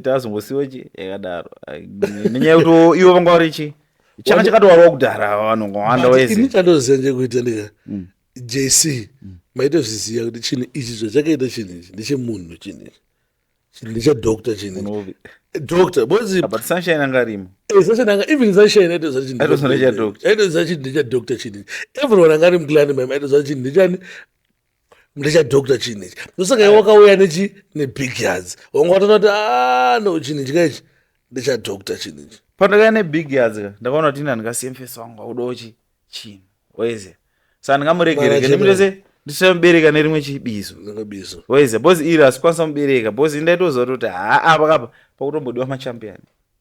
tazongosiwa chi yakadaro nenyaya yekuti ivo vanga vari chi changa chakatowarwa kudhara, vanhu vangawanda. But ini waiziva. Chandoziva ndechekuita ndika JC maitozviziva kuti chinhu ichi zvachakaita, chinhu ichi ndechemunhu, chinhu ichi, chinhu ndechadoctor, chinhu ichi. Unovi. Doctor, because But Sunshine anga arimo. Sunshine anga, even Sunshine aitoziva chinhu. Aitoziva ndechadoctor. Aitoziva chinhu ndechadoctor chinhu ichi. Everyone anga ari muclan maimo aitoziva chinhu ndechani, ndechadoctor chinhu ichi. Ndosaka iwe wakauya nechi nebig yards, wanga watoona kuti, "Ah, no, chinhu ichi kaichi ndechadoctor chinhu ichi." Pandakauya nebig yards ka, ndakaona kuti ini handingasiye mufesi wangu audawo chi chinhu waiziva, saka ndingamuregereke ndimutese ndichamubereka nerimwe chibizo. Bizo. Waiziva, because iri hasikwanisa mubereka, because indaitoziva kuti haa, apa kapa pakutombodiwa machampion.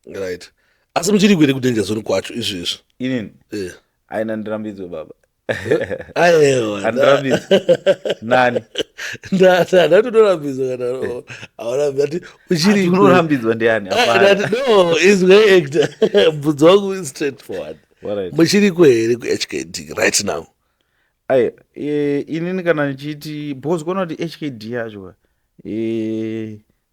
Right, asi muchiri kuende kudanger zone kwacho izvezvi? Inini? Eh. Aina, ndirambidzwe baba. Aiwa. Handirambidzwe nani? Ndatotorambidzwa kana aurambi ati uchiri. Unorambidzwa ndiani? Hapana. No, izwe actor, mubvunzo wangu is straightforward. Alright. Muchiriko here kuHKD right now? Ai, inini kana ndichiti, because kuona kuti HKD yacho,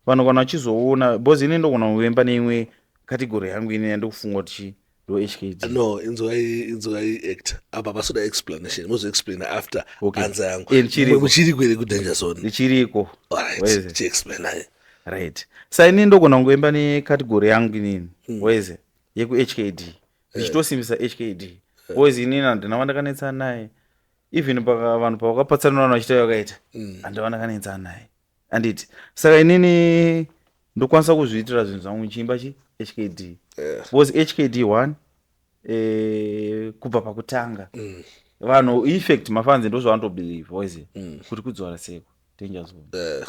vanhu kana vachizoona, because ini ndogona kuemba neimwe category yangu ini yandikufunga kuti chi ndo HKD. No, inzwai, inzwai actor, apa pasoda explanation, mozoexplaina after. Okay. Answer yangu. Ndichiriko. Muchiriko here kudanger zone? Ndichiriko. Alright. Waize. Chiexplainai. Right, sa inini ndogona kungoimba necategory yangu inini waize yekuHKD, ndichitosimbisa HKD, because inini handina wandakanetsana naye, even paka vanhu pavakapatsanura vachita vakaita, handina wandakanetsana naye, handiti? Saka inini ndokwanisa kuzviitira zvinhu zvangu ndichiimba chi HKD, because HKD one, kubva pakutanga vanhu, in fact mafans ndozvavanotobelieve waize kuti kudzora seko danger zone.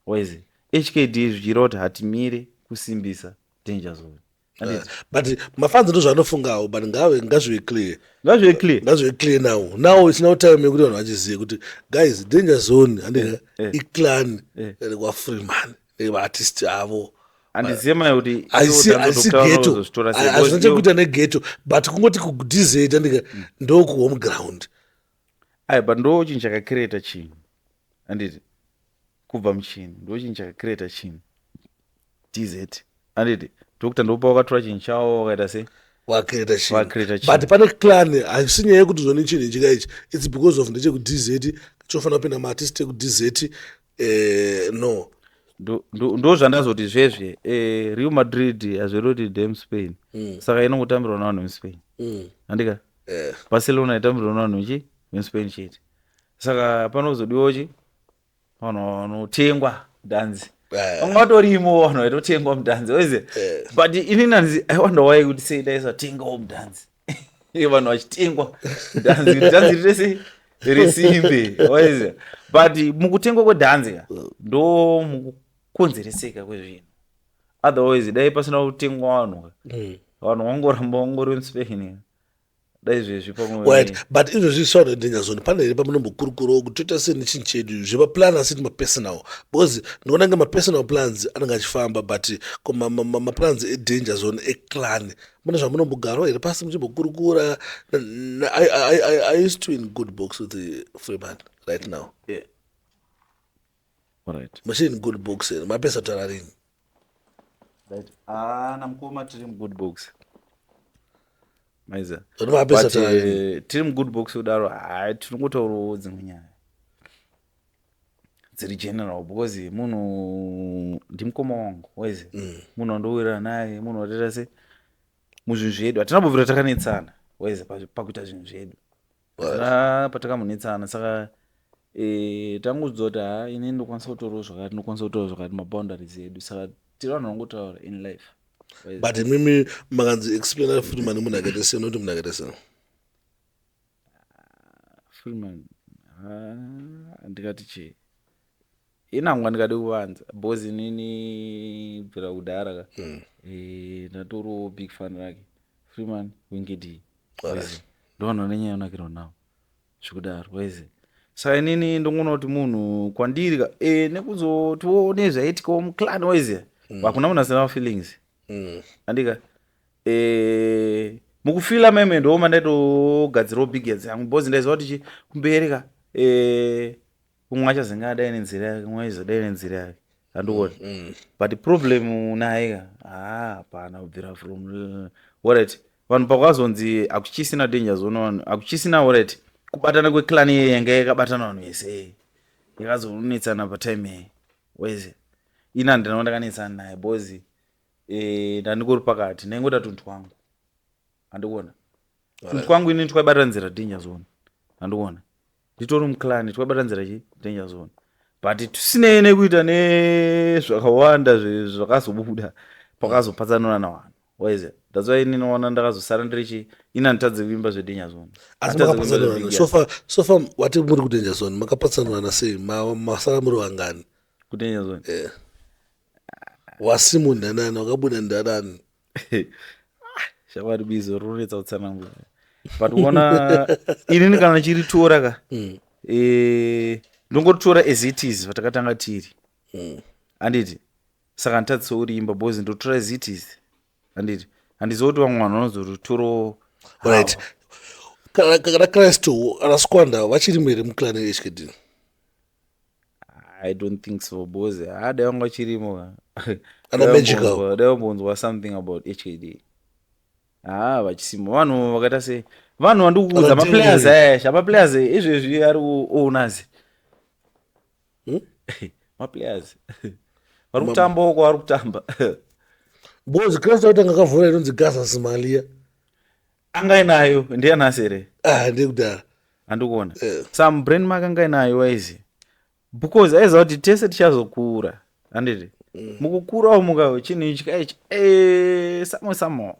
Waize HKD zvichireva kuti hatimire kusimbisa danger zone, handiti? But mafans ndozvaanofungawo, but ngave ngazvive clear. Ngazvive clear. Ngazvive clear now. Now it's now time yekuti vanhu vachizive kuti guys, danger zone, handika? Iclan rekwaFreeman nevaartist avo. Handizive mai kuti Haisi ghetto, hazvina chekuita neghetto, but kungoti kuDZ, handika, ndokuhome ground. Ai, but ndo chinhu chakacreata chinhu, handiti? Kubva muchinhu, ndo chinhu chakacreata chinhu DZ, handiti? Doctor ndopa wakatora chinhu chavo wakaita sei? Wacreata Wacreata chinhu, but pane clan. Haisi nyaya yekuti zvoni chinhu ichi kaichi it's because of ndechekuDZ, chofanira kupinda maartist ekuDZ, no. Ndo zvandazoti zvezve, Real Madrid hazviroti dem Spain, saka inongotambirwa navanhu vemuSpain, handika? Barcelona itambirwa navanhu vechi vemuSpain chete, saka panozodiwawo chi vanhu vanotengwa dhanzi. Vamwe vatorimo vanhu vaitotengwa mudhanzi waize, but inini hanzi, I wonder why kuti sei ndaisatengawo mudhanzi, vanhu vachitengwa dhanzi, dhanzi rese resimbe waize. But mukutengwa kwedhanzi ka, ndo mukukonzereseka kwezvinhu. Otherwise dai pasina kutengwa vanhu ka, vanhu vangoramba vangori muSpain, dai zvezvi pamwe. Right, but izvozvi sauna danger zone, pane here pamunombokurukurawo kuti toita sei nechinhu chedu, zvemaplan asiti mapersonal? Because ndinoona kunge mapersonal plans anenge achifamba, but maplans edanger zone eclan, mune zvamunombogarawo here pasi muchimbokurukura? I used to in good books with the Freeman right now? Yeah. Alright. Muchiri in good books here? Mapesa taura rini? Right. Ah, namukoma tiri mugood books. Maiza. Zvoti mapesa But, taura rini? Tiri mugood books kudaro, hai, tiri kungotaurawo dzimwe nyaya dziri general, because munhu ndimukoma wangu waize, munhu wandowirirana naye, munhu watoita se muzvinhu zvedu hatina bvira takanetsana waize, pakuita zvinhu zvedu hatina patakamunetsana. Saka tangudzwa kuti ha, ini ndokwanisa kutorawo zvakati, ndokwanisa kutaura zvakati, maboundaries edu. Saka tiri vanhu vangotaura in life waize. But mimi makanzi explaina Freeman munhu akaita sei, noti munhu akaita sei? Freeman. Ah, ndikati chii inangwa ndikade kuvanza because inini bvira kudhara ka. Ndatoriwo big fan rake Freeman Winky D. Ndovanhu vane nyaya yonakirwa navo zvekudaro waize. Saka inini ndongoona kuti munhu kwandiri ka nekuzotiwo nezvaitikawo muclan waize, hakuna munhu asina mafeelings. Andika mukufila meme ndo mandaitogadzirawo big heads yangu because ndaiziva kuti chi kumberi ka umwe achazenge adai nenzira yake, umwe achizodai nenzira yake, handikuona. But problem naye ka, haa, hapana kubvira from alright vanhu pakazonzi hakuchisina danger zone, vanhu hakuchisina alright kubatana kweclan iye yanga yakabatana vanhu vese yakazonetsana patime iyi weze. Ini handina ndakanetsana naye because ndandingori pakati, ndaingoita tunhu twangu, handikuona tunhu twangu ini twaibatanzira danger zone, handikuona nditori muclan twaibatanzira chi danger zone, but tusinei nekuita nezvakawanda zvakazobuda pakazopatsanurana vanhu waize. That's why inini ona ndakazosara ndiri chi ini handitadze kuimba zvedanger zone. Asi Handitadze kuimba makapatsanurana zveBig so far, so far wati muri kudanger zone, makapatsanurana sei? Masara muri vangani? Kudanger zone? Eh. Wasimu ndanani, wakabuda ndanani? Shamwari, bizo rinonetsa kutsanangura, but uona inini kana chiritora ka, ndongotora as it is vatakatanga tiri. Handiti saka nditadzise kurimba because ndotora as it is, handiti handizivi kuti vamwe vanhu vanozoritorawo. Right, kana Christ ana Squanda vachiri here muclan yeHKD? I don't think so because hadai vanga vachirimo Ana Magical. Dai vambonzwa something about HKD. Ha, vachisimo vanhu vakaita sei vanhu vandikuudza. Ana Maplayers Dingwe. Aya maplayers izvezvi ari owners. Maplayers vari kutamba uko, vari kutamba. Because Christ akatanga akavhura inonzi Gaza Somalia. Anga inayo ndiyanhasi here? Ah, ndekudhara. Handikuona. Eh. Some brain mark anga inayo waizi because aiziva kuti tese tichazokura, handiti mukukurawo muka chinhu ichi kaichi samwe samwe.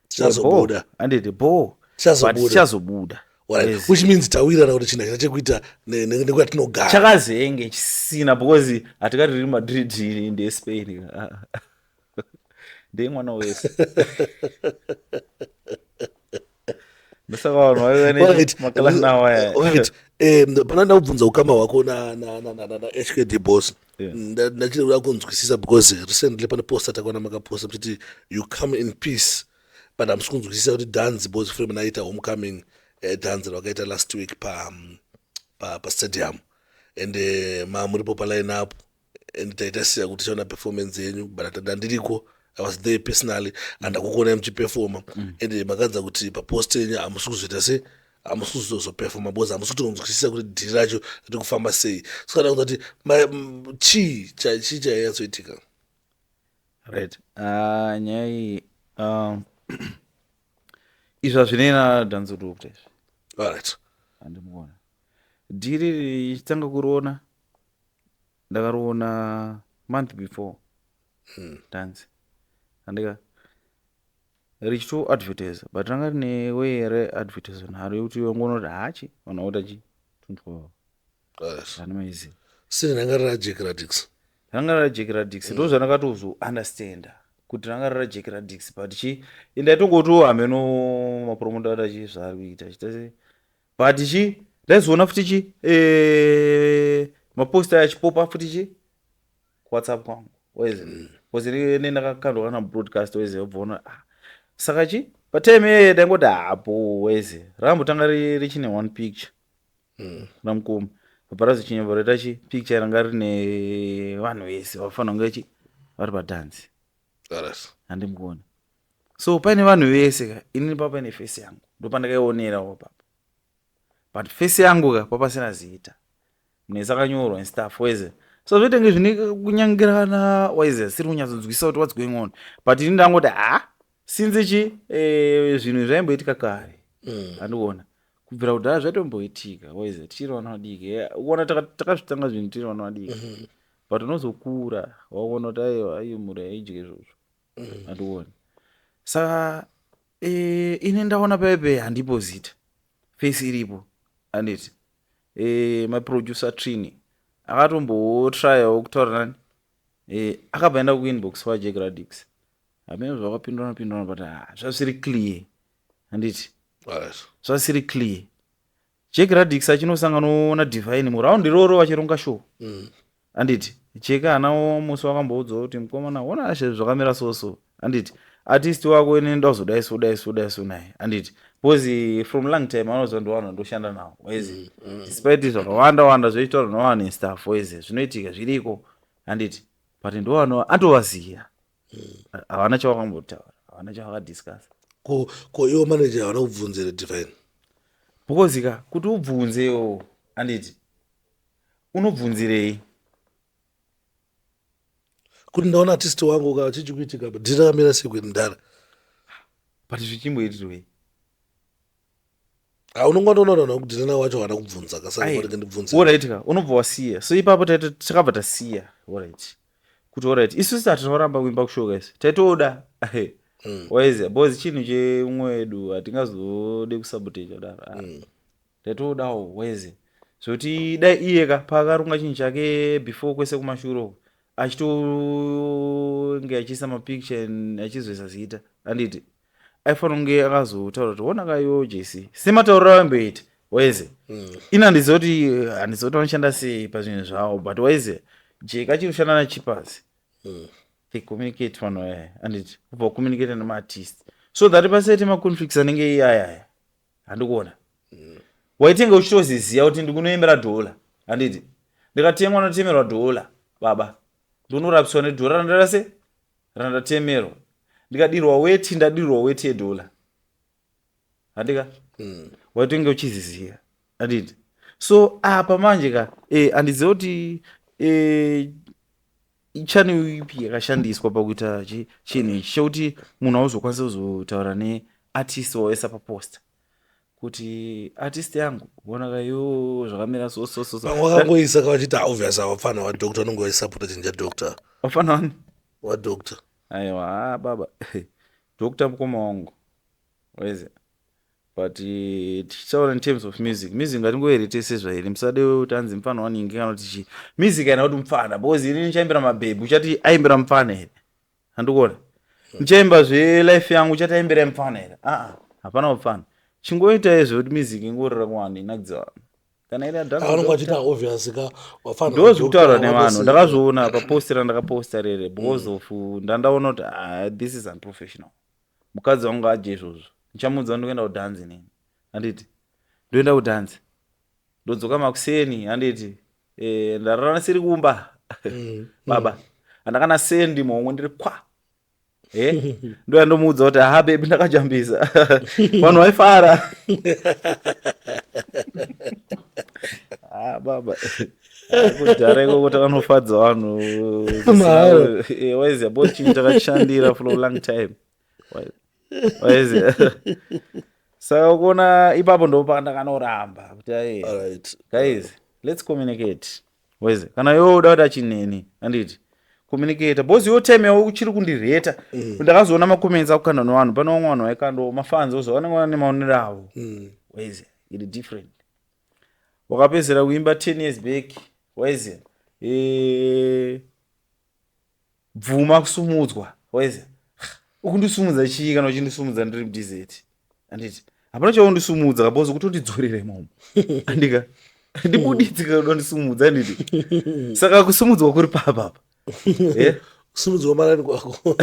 Tichazobuda. Handiti bo. Tichazobuda. But tichazobuda. Alright. Yes. Which means tawirana kuti chinhu hachina chekuita nekwatinogara. Chakazenge chisina because hatikati riri Madrid ndeSpain, ndemwana wese, ndosaka vanhu vaiva nemaclan awo aya. Alright. Pana ndakubvunza ukama hwako na HKD boss. Ndachiri kuda kunzwisisa because recently pane post takaona makaposta muchiti you come in peace, but hamusi kunzwisisa kuti dance boss Freeman aita homecoming dance ravakaita last week pa stadium and mamuripo paline up and taita siya kuti tichaona performance yenyu, but ndandiriko, I was there personally and ndakukuonai muchiperforma and makanza kuti papost yenyu hamusi kuzoita se hamusi kuzozoperforma because hamusi kutonzwisisa kuti dhiri racho riri kufamba sei. Saka ndakuza kuti chii chii chainyatsoitika? Right, nyaya iyi izvi hazvinei nadhanzi kuti izvi. Handimuona dhiri richitanga kuriona, ndakariona month before dance, handika richitoadvertisa, but ranga rine way readvertise nharo yekuti wangoona kuti hachi vanhu vakuita chi tunhu zvanomaiziva. Sini ranga rira Jack Radix. Ranga rira Jack Radix, ndo zvandakatozounderstanda kuti ranga rira Jack Radix, but chi indaitongotiwo hameno mapromota atachi zvaari kuita chita sei, but chi ndaizoona futi chi maposta aya achipopa futi chi kuWhatsApp kwangu waize, because ne ndakakandwa kana broadcast waize, wobvaona ah, saka chi patime iyeye ndaingoti hapo waize rakambotanga richine one picture ramukoma, bva razochinyobva roita chi picture ranga rine vanhu vese vafanira kunge chi vari padhanzi. Handimukuona, so paine vanhu vese ka, inini pa paine face yangu, ndopandakaionerawo papo, but face yangu ka papasina zita munhu akanyorwa and stuff waize, so zvoitenge zvine kunyangirana waize, siri kunyatsonzwisisa kuti what's going on, but ini ndangoti ha, since chi zvinhu zvaimboitika kare, handikuona kubvira kudhara zvaitomboitika waize tichiri vana vadiki. Uona takazvitanga zvinhu tiri vana vadiki, but unozokura waona kuti aiwa, ayi mhuri haidye izvozvo, handikuoni. Saka ini ndaona paipe handipo zita, face iripo, handiti. Maproducer Trini akatombotryawo kutaura nani, akabva enda kuinbox kwaJack Radix. Hamene zvakapindurana pindurana, but zvazviri clear, handiti? Zvasiri clear. Jack Radix achinosangana naDivine muraundi iroro vachironga show, handiti? Jack haana musi wakamboudzwa kuti, "Mukomana, ona zvakamira so so, handiti? Artist wako ine ndoda kuzodai so, dai so, dai so naye," handiti? Because from long time anoziva ndo vanhu vandoshanda navo, waizi, despite zvakawanda wanda zvoitaurwa navanhu nestuff, waizi, zvinoitika zviriko, handiti? But ndo vanhu atovaziva. Havana chavakambotaura, havana chavakadiscussa. Ko iwo manager havana kubvunzira Divine? Because ka kuti ubvunzewo, handiti, unobvunzirei? Kuti ndaona artist wangu ka, chichi kuitika, ndirakamira sei kwendara? But zvichimboitirwei? Unongandoona vanhu vakudhirana wacho havana kubvunza kasaka ndibvunze. Alright ka, unobva wasiya. So ipapo takabva tasiya, alright, kuti alright, isusu hatinoramba kuimba kushoka, isi taitoda, waiziva, because chinhu chemumwe wedu hatingazode kusabotage kudaro. Ah, taitodawo, waiziva, zvokuti dai iye ka paakaronga chinhu chake before kwese kumashure uko, achitonge achiisa mapicture achizoisa zita, handiti, aifanira kunge akazotaura kuti, "Ona kayo JC," sematauriro aimboita, waize. Ini handiziva kuti vanoshanda sei pazvinhu zvavo, but waize, Jek achiri kushanda naChipas. They communicate vanhu vaya, handiti? Kubva kucommunicate nemaartist so that pasaite maconflicts anenge iyayaya, handikuona. Waitenge uchitoziziva kuti ndikunoembera dhola, handiti? Ndikatengwa, notemerwa dhola, baba, ndonorapiswa nedhora randada se randatemerwa. Ndikadirwa weti, ndadirwa weti yedhola, handika? Waitenge uchiziziva, handiti? So apa manje ka, handiziva kuti channel ipi yakashandiswa pakuita chinhu ichi chekuti munhu auzokwanisa kuzotaura neartist waisa paposter kuti, "Artist yangu, ona kayo zvakamira so so so so." Vamwe vakangoisa kavachiti, obvious, avafana wadoctor vanonge vaisapota chinhu chadoctor. Wafana wani? Wadoctor. Aiwa, ha baba, doctor mukoma wangu, waize, but tichitaura in terms of music, music ngatingoere tese zvairi. Musade kuti anzi mufana waningi kana kuti chii. Music haina kuti mufana, because ini ndichaimbira mabhebhi, uchati aimbira mufana here? Handikuona. Ndichaimba zvelife yangu, uchati aimbira mufana here? Aa, hapana mufana. Chingoitai zvekuti music ingorira kuvanhu, inakidza vanhu. Kana iri vanonge vachiti, obvious ka, wafana. Ndo zvekutaurwa nevanhu. Ndakazviona papost randakaposta rere because of ndandaona kuti, ah, this is unprofessional. Mukadzi wangu adye izvozvo, ndichamuudza ndikuenda kudhanzi nini, handiti? Ndoenda kudhanzi, ndodzoka makuseni, handiti? Ndarara ndisiri kumba, baba, handakana sendi momwe, ndiri kwa ndoya ndomuudza kuti, "Aha baby, ndakajambisa." Vanhu vaifara. Ah baba, kudhara ikoko takanofadza vanhu. Mahara. Waiziva, bo chinhu takachishandira for a long time, waiziva. Saka kuona ipapo ndo pandakanoramba kuti ai, guys, let's communicate, waize. Kana iwe uda kuita chineni, handiti, communicate, because iwo time yavo uchiri kundireta. Ndakazoona macomments akukanda nevanhu. Pane vamwe vanhu vaikandawo mafans ozo vanenge vane maonero avo, waize, iri different. Wakapedzera kuimba 10 years back, waize, bvuma kusumudzwa, waize. Ukundisumudza chii kana uchindisumudza ndiri muDZ, handiti? Hapana chaundisumudza kabozi kutondidzorera imomo, andika ndibuditsi kana udondisumudza, handiti? Saka kusumudzwa kuri papapa? Kusimudzwa marani kwako.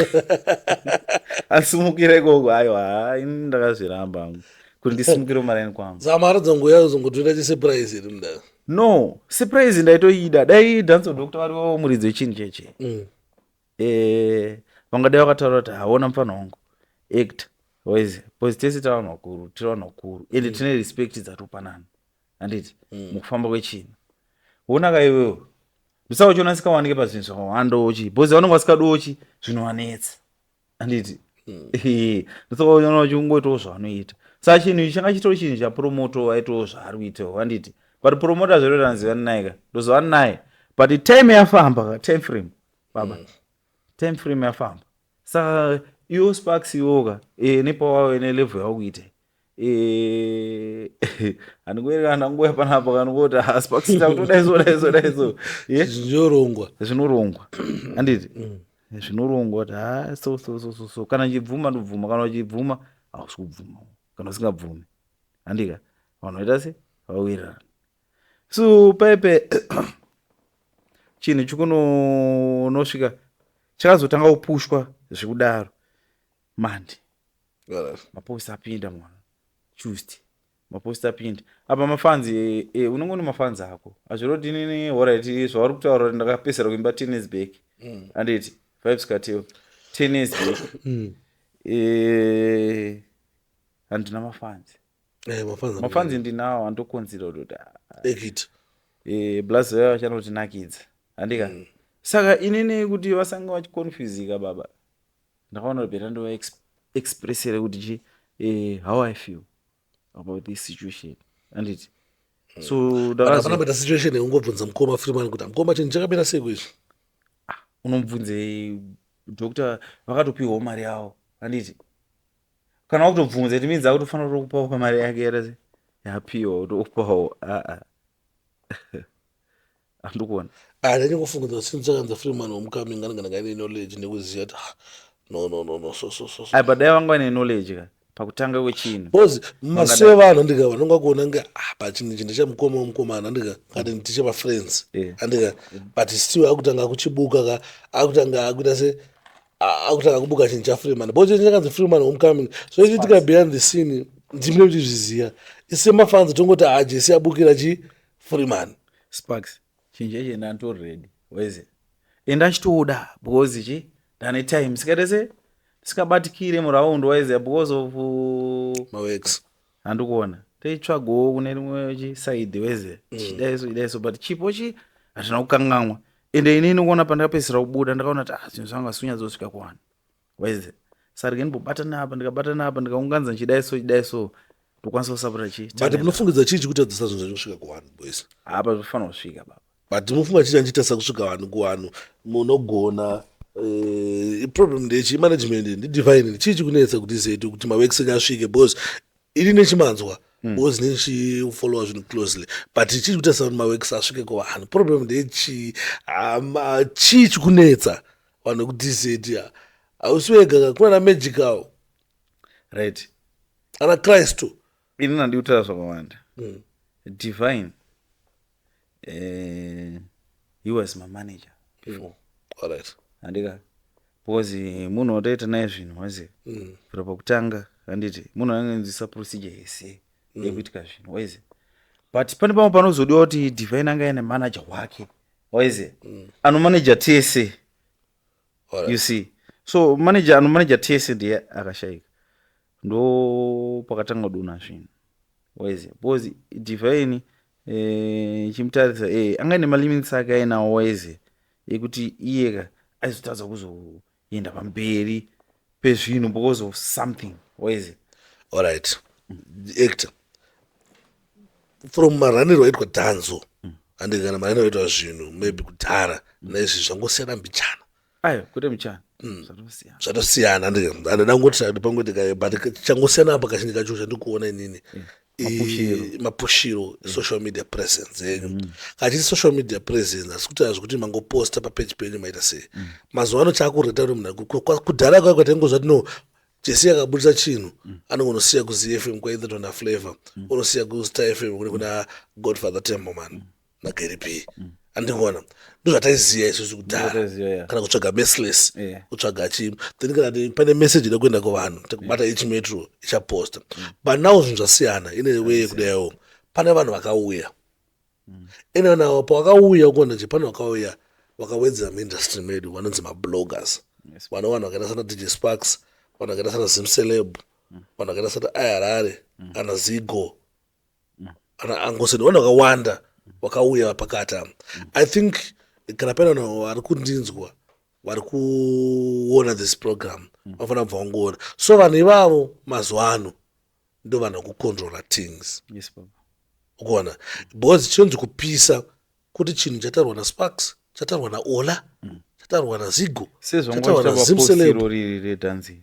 Asumukira ikoko? Aiwa, ha, ini ndakazviramba hangu kuti ndisimukire maraini kwangu. Saka mari dzanguya zongotoita chisurprise here mudara? No surprise ndaitoida. Dai Dancehall Doctor variwo muridzi wechinhu cheche, vangadai vakataura kuti, "Haona mufana wangu, actor," waizi, because tese tiri vanhu vakuru, tiri vanhu vakuru, ende tine respect dzatopanana, handiti? Mukufamba kwechinhu, wonaka iwewe, ndosaka uchiona sikawanike pazvinhu zvakawandawo chi, because vanonge vasikadiwo chi zvinovanetsa, handiti? Ndosaka uchiona uchingoitawo zvavanoita. Saka chinhu ichi changa chitori chinhu chapromoter, aitawo zvaari kuitawo, handiti? But promoter zvinoita nzivani naye ka, ndozivani naye, but time yafamba ka, time frame, baba, time frame yafamba. Saka iwo Sparks iwoka, nepawawe nelevel yawakuita. Handingoerekana ndangoya panapa kanongoti asipakisita kutodai so dai so dai so. Zvinorongwa. Zvinorongwa, handiti? Zvinorongwa kuti ha, so so so so so, kana chibvuma ndobvuma, kana uchibvuma hausi kubvuma, kana usingabvumi, handika? Vanhu vaita se vawirirana. So paipe chinhu chikunonosvika chakazotanga kupushwa zvekudaro mandi. Maposta apinda mwana Tuesday, maposta apinda apa mafans. Unenge une mafans ako, hazviroti inini. Alright, zvauri kutaura kuti ndakapedzisira kuimba 10 years back, handiti? Vybz Kartel 10 years back. Handina mafans. Mafans. Mafans ndinawo, andokonzera kuti ah, ekit. Blaz vaya vachanotinakidza, handika? Saka inini kuti vasange vachiconfusika, baba, ndakaona kuti better ndovaexpressere kuti chi how I feel about this situation, handiti? So hapana kuita situation yeungobvunza mukoma Freeman kuti, "Mukoma, chinhu chakamira sei kuizvi?" Unomubvunze doctor, vakatopiwawo mari yavo, handiti? Kana wakutobvunza, it means akutofanira kutokupawo pamari yake yatase yapiwa, kutokupawo. Aa, handikuona. Ndanyongofunga chinhu chakanzi Freeman homecoming anenge ndanga knowledge nekuziva kuti, ah, no, no, no, no, so so so so. Ai, but dai vanga vaine knowledge ka pakutanga kwechinhu. Because maso evanhu, andika, vanonga kuona nge, ah, pachinhu ichi ndechemukoma wemukomana, andika, kati ndichemafriends, andika, but still akutanga kuchibuka ka, akutanga akuita se akutanga kubuka chinhu chaFreeman, because chinhu chakanzi Freeman homecoming. So ichiitika behind the scene, ndimune muchizviziva. Ise mafans tongoti, ah, Jesi abukira chi Freeman. Sparks, chinhu cheche ndanditori ready weze, ende achitoda because chi ndane time sikaite se sikabatikire muraundi waiziya because of maworks. Handikuona teitsvagawo kune rimwe chiside weze, chidaiso chidaiso, but chipo chi hatina kukanganwa. Ende inini kuona pandakapedzisira kubuda, ndakaona kuti, ah, zvinhu zvanga zvisinyatsosvika kuwana waiziya, saka rege ndimbobatana apa, ndikabatana apa, ndikaunganidza chidaiso chidaiso, ndokwanisa kusapota chi. But munofungidzira chii chikutadzisa zvinhu zvacho kusvika kuvanhu, boys? Apa zvofanira kusvika, baba. But munofunga chii chanchitarisa kusvika vanhu kuvanhu? Munogona, problem ndechi management, ndidivine. Chii chikunetsa kuti zetu kuti maworks enyu asvike? Because ini nechimanzwa, because nechifollowa zvinhu closely, but chii chikutarisa kuti maworks asvike kuvanhu? Problem ndechi chii chikunetsa vanhu vekuDZ? Hausi wega, kuna na Magical. Ana Christu. Ini nandi kutaura zvakawanda. Divine, he was my manager before. Handika? Because munhu wataita naye zvinhu waziva kubvira pakutanga, handiti? Munhu anonzwisa procedure yese yekuitika zvinhu, waiziva. But pane pamwe panozodiwa kuti Divine anga aine manager wake, waiziva, anomanager tese. You see, so manager anomanager tese ndiye akashayika, ndo pakatanga kudonha zvinhu, waiziva, because Divine, chimutarisa, anga ine malimits ake ainawo, waiziva, ekuti iyeka aizotadza kuzoenda pamberi pezvinhu because of something, waiziva. Alright, actor, from maraniro aitwa dhanzo, and kana maraniro aitwa zvinhu maybe kudhara naizvi, zvangosiyana mbichana. Ayo, kwete muchana, zvatosiyana. Zvatosiyana, handida ngoti pangoitika, but changosiyana apa kazhinji kacho chandikuona inini, Mapushiro. Mapushiro, social media presence yenyu. Kachiti social media presence, asi kuti hazvikuti mangoposta papage penyu, maita sei. Mazuva ano chaakureta kuti munhu kudhara kwaya kwataingozva kuti no, Jesi akabudisa chinhu, anongonosiya kuZFM kwaithetwa naFlavor, unosiya kuStar FM kune kuna Godfather Temboman naGary P, andikuona. Ndozvataiziva isusu kudhara. Ndozvataiziva, yeah. Kana kutsvaga Messless, kutsvaga chi, then kana pane message ida kuenda kuvanhu, takubata H-Metro ichaposta. But now zvinhu zvasiyana ine way yekudaiwo. Pane vanhu vakauya, ene vanhu ava pavakauya, ukuona nje pane vakauya vakawedzera muindustry medu, vanonzi mabloggers. Vano vanhu vakaita sana DJ Sparks, vanhu vakaita sana Zimceleb, vanhu vakaita sana iHarare, ana Zigo, ana Angoseni, vanhu vakawanda vakauya pakati apa. I think kana pane vanhu vari kundinzwa, vari kuona this program, vanofanira kubva vangoona. So vanhu ivavo mazuva ano ndo vanhu vakucontrola things. Yes, baba. Ukuona, because chinonzi kupisa kuti chinhu chataurwa naSparks, chataurwa naOla, chataurwa naZigo, sezvanga chataurwa naZimceleb. Riri redhanzi,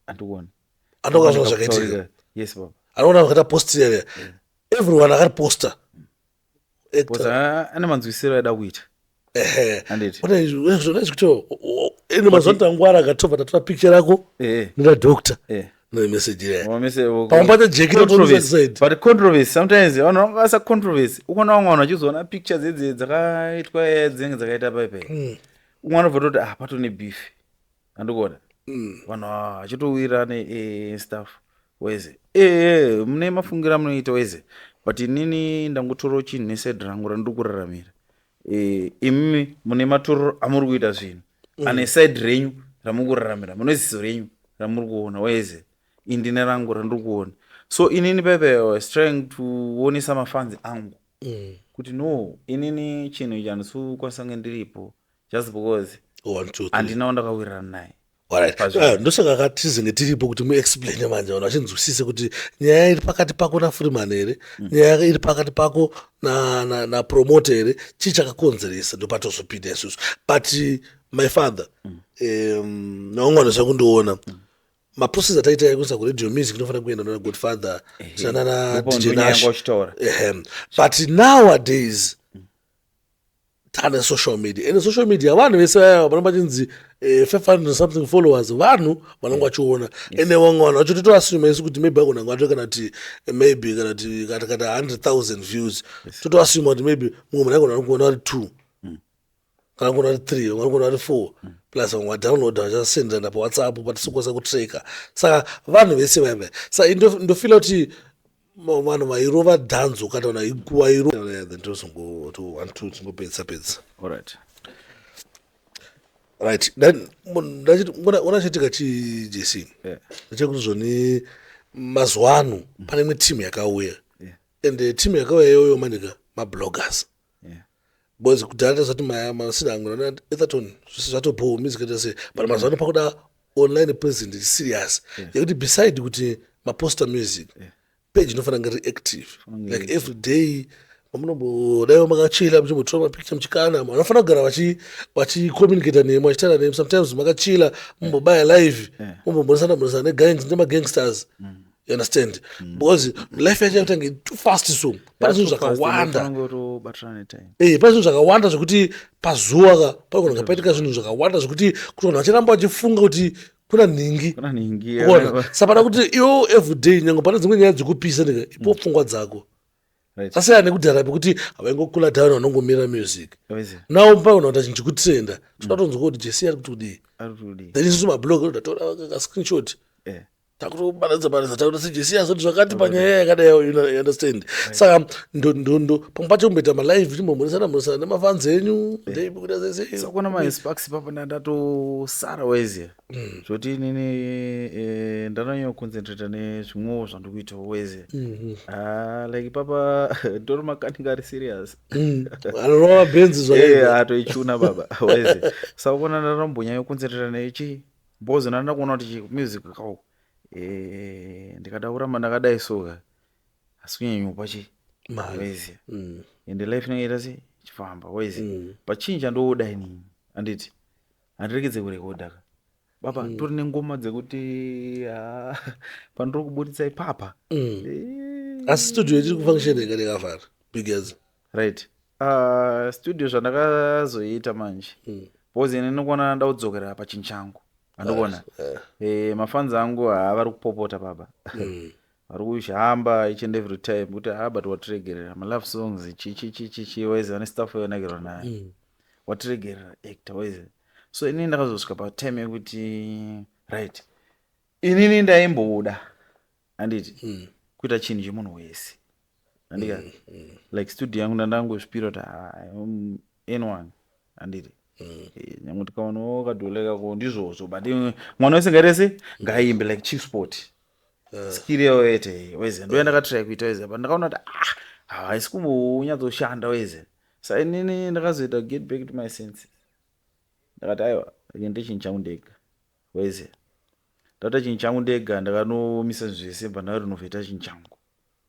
handikuona. Andoka zvakaitika. Yes, baba. Anoona vakaita post here, everyone akariposta. Because ane manzwisiro aida kuita. Ehe. Handiti. Zvekuti ende mazuva tangwara akatobva tatora picture rako nera doctor nemessage iya. Pamwe pacho Jackie totosaid. But controversy sometimes vanhu vanokasa controversy. Ukaona vamwe vanhu vachizoona picture dzedze dzakaitwa dzinenge dzakaita paipai. Umwe anobva toti ah patone beef. Andikuona. Vanhu ava vachitowirirana stuff weze. Mune mafungiro amunoita weze. But inini ndangotorawo chinhu neside rangu randiri kuraramira. Imimi mune matorero amuri kuita zvinhu. Ane side renyu ramuri kuraramira. Mune ziso renyu ramuri kuona weze. Indine rangu randiri kuona. So inini pepe I was trying to onesa mafanzi angu. Kuti no, inini chinhu ichi handisi kukwanisa kunge ndiripo just because 1 2 3. Handina wandakawirirana naye. Alright. Pazvinhu. Ndosaka katizenge tiripo kuti muexplaine manje vanhu vachinzwisise kuti nyaya iri pakati pako naFreeman here, nyaya iri pakati pako napromoter here, chii chakakonzeresa, ndopatozopinda isusu. But my father, naumwe vanhu kundiona maprocess ataita ekuisa kuradio music inofanira kuenda nana Godfather, tinana Ndipo DJ ndonyaya Nash. yanga uchitaura. Ehem. But nowadays tane social media, ende social media vanhu vese vaya vanenge vachinzi 500 something followers, vanhu vanenge vachiona, ende vamwe vanhu vacho totoassume isu kuti maybe agona kunge kana kuti maybe kana kuti kana 100,000 views, totoassume kuti maybe mumwe munhu agona kuona vari two kana kuona vari three, vamwe vanogona vari four, plus vamwe vadownloada vachasendana paWhatsApp patisokwanisa kutracka. Saka vanhu vese vaya vaya, saka ndofeela kuti vanhu vairova dhanzo kana vanhu vairova, then tozongo to one two tingopedzisa pedza. Alright. Right, then ndachiti ona chiitika chi JC ndechekuti zvoni mazuva ano pane imwe team yakauya, and team yakauya iyoyo manika mabloggers, because kudhara tasati masina angu na Etherton zvese zvatobo music ita sei, but mazuva ano pakuda online present iri serious yekuti beside kuti maposter music, page inofanira kunge iri active like every day, mamunombodaiwo makachila muchimbotora mapicture muchikana, vanofanira kugara vachicommunicata nemi, vachitaura nemi. Sometimes makachila mumbobaya live, mumbombonesana mbonesana negangs nemagangsters, you understand? Because life yacho yakutange too fast, so pane zvinhu zvakawanda. Tobatana netime. Pane zvinhu zvakawanda zvekuti pazuva ka panogona kunge paitika zvinhu zvakawanda zvekuti kuti vanhu vachiramba vachifunga kuti kuna nhingi. Kuna nhingi. Kuona saka kuti iwo everyday nyange pane dzimwe nyaya dzekupisa ndika ipo pfungwa dzako. Zvasiyana nekudhara pekuti havaingokula down, vanongomira music. Weze. Now paona kuti chinhu chikutrenda, toda kutonzwa kuti Jesse ari kuti kudii. Ari kudii. Then isusu mablog tatora kascreenshot, takutobatanidza batanidza, takuti sejesi azoti zvakati panyaya yakadai, you understand? Saka ndo pamwe pacho kumboita malive timbomhoresana mhoresana nemafans enyu, ndeipi kuita sese. Saka maSparks ipapo ndandatosara weze, zvoti inini ndanonyanya kuconcentrata nezvimwewo zvandikuitawo weze. Ah, like ipapa ndori makanika ari serious. Anorova bhenzi zvakaita. Atoichuna baba weze. Saka kuona ndatombonyanya kuconcentrata nechi because ndanda kuona kuti chi music kao ndikada kuramba ndakadai soka asi kunyanyopa chi Mari. weze, ende life inenge ita se ichifamba weze. Pachinji chandoda inini, handiti handirekedze kurekodha ka baba, tori nengoma dzekuti ah, pandiri kubuditsa ipapa. Asi studio ichiri kufunction ikati yakavhara biggers? Right, studio zvandakazoita manje, because ini ndikuona ndaudzokera pachinhu changu, andikuona mafans angu haavari kupopota baba, vari kushamba each and every time kuti ha, but watiregerera malove songs chi chi chi chi chi waizi ane stuff yonakirwa nayo, watiregerera actor waizi. So inini ndakazosvika patime yekuti right, inini ndaimboda, handiti, kuita chinhu chemunhu wese, handika, like studio yangu ndandangozvipira kuti anyone, handiti, nyange tikaonawo kadhole kako ndizvozvo, but mwana wese ngaite se ngaimbe like Chief Sport skill yawo yete weze. Ndo yandakatry kuita weze, but ndakaona kuti ah, haisi kumbonyatsoshanda weze. Sa inini ndakazoita get back to my senses, ndakati aiwa, ende chinhu changu ndega weze. Ndakuita chinhu changu ndega, ndakanomisa zvinhu zvese, bva ndarenovheta chinhu changu,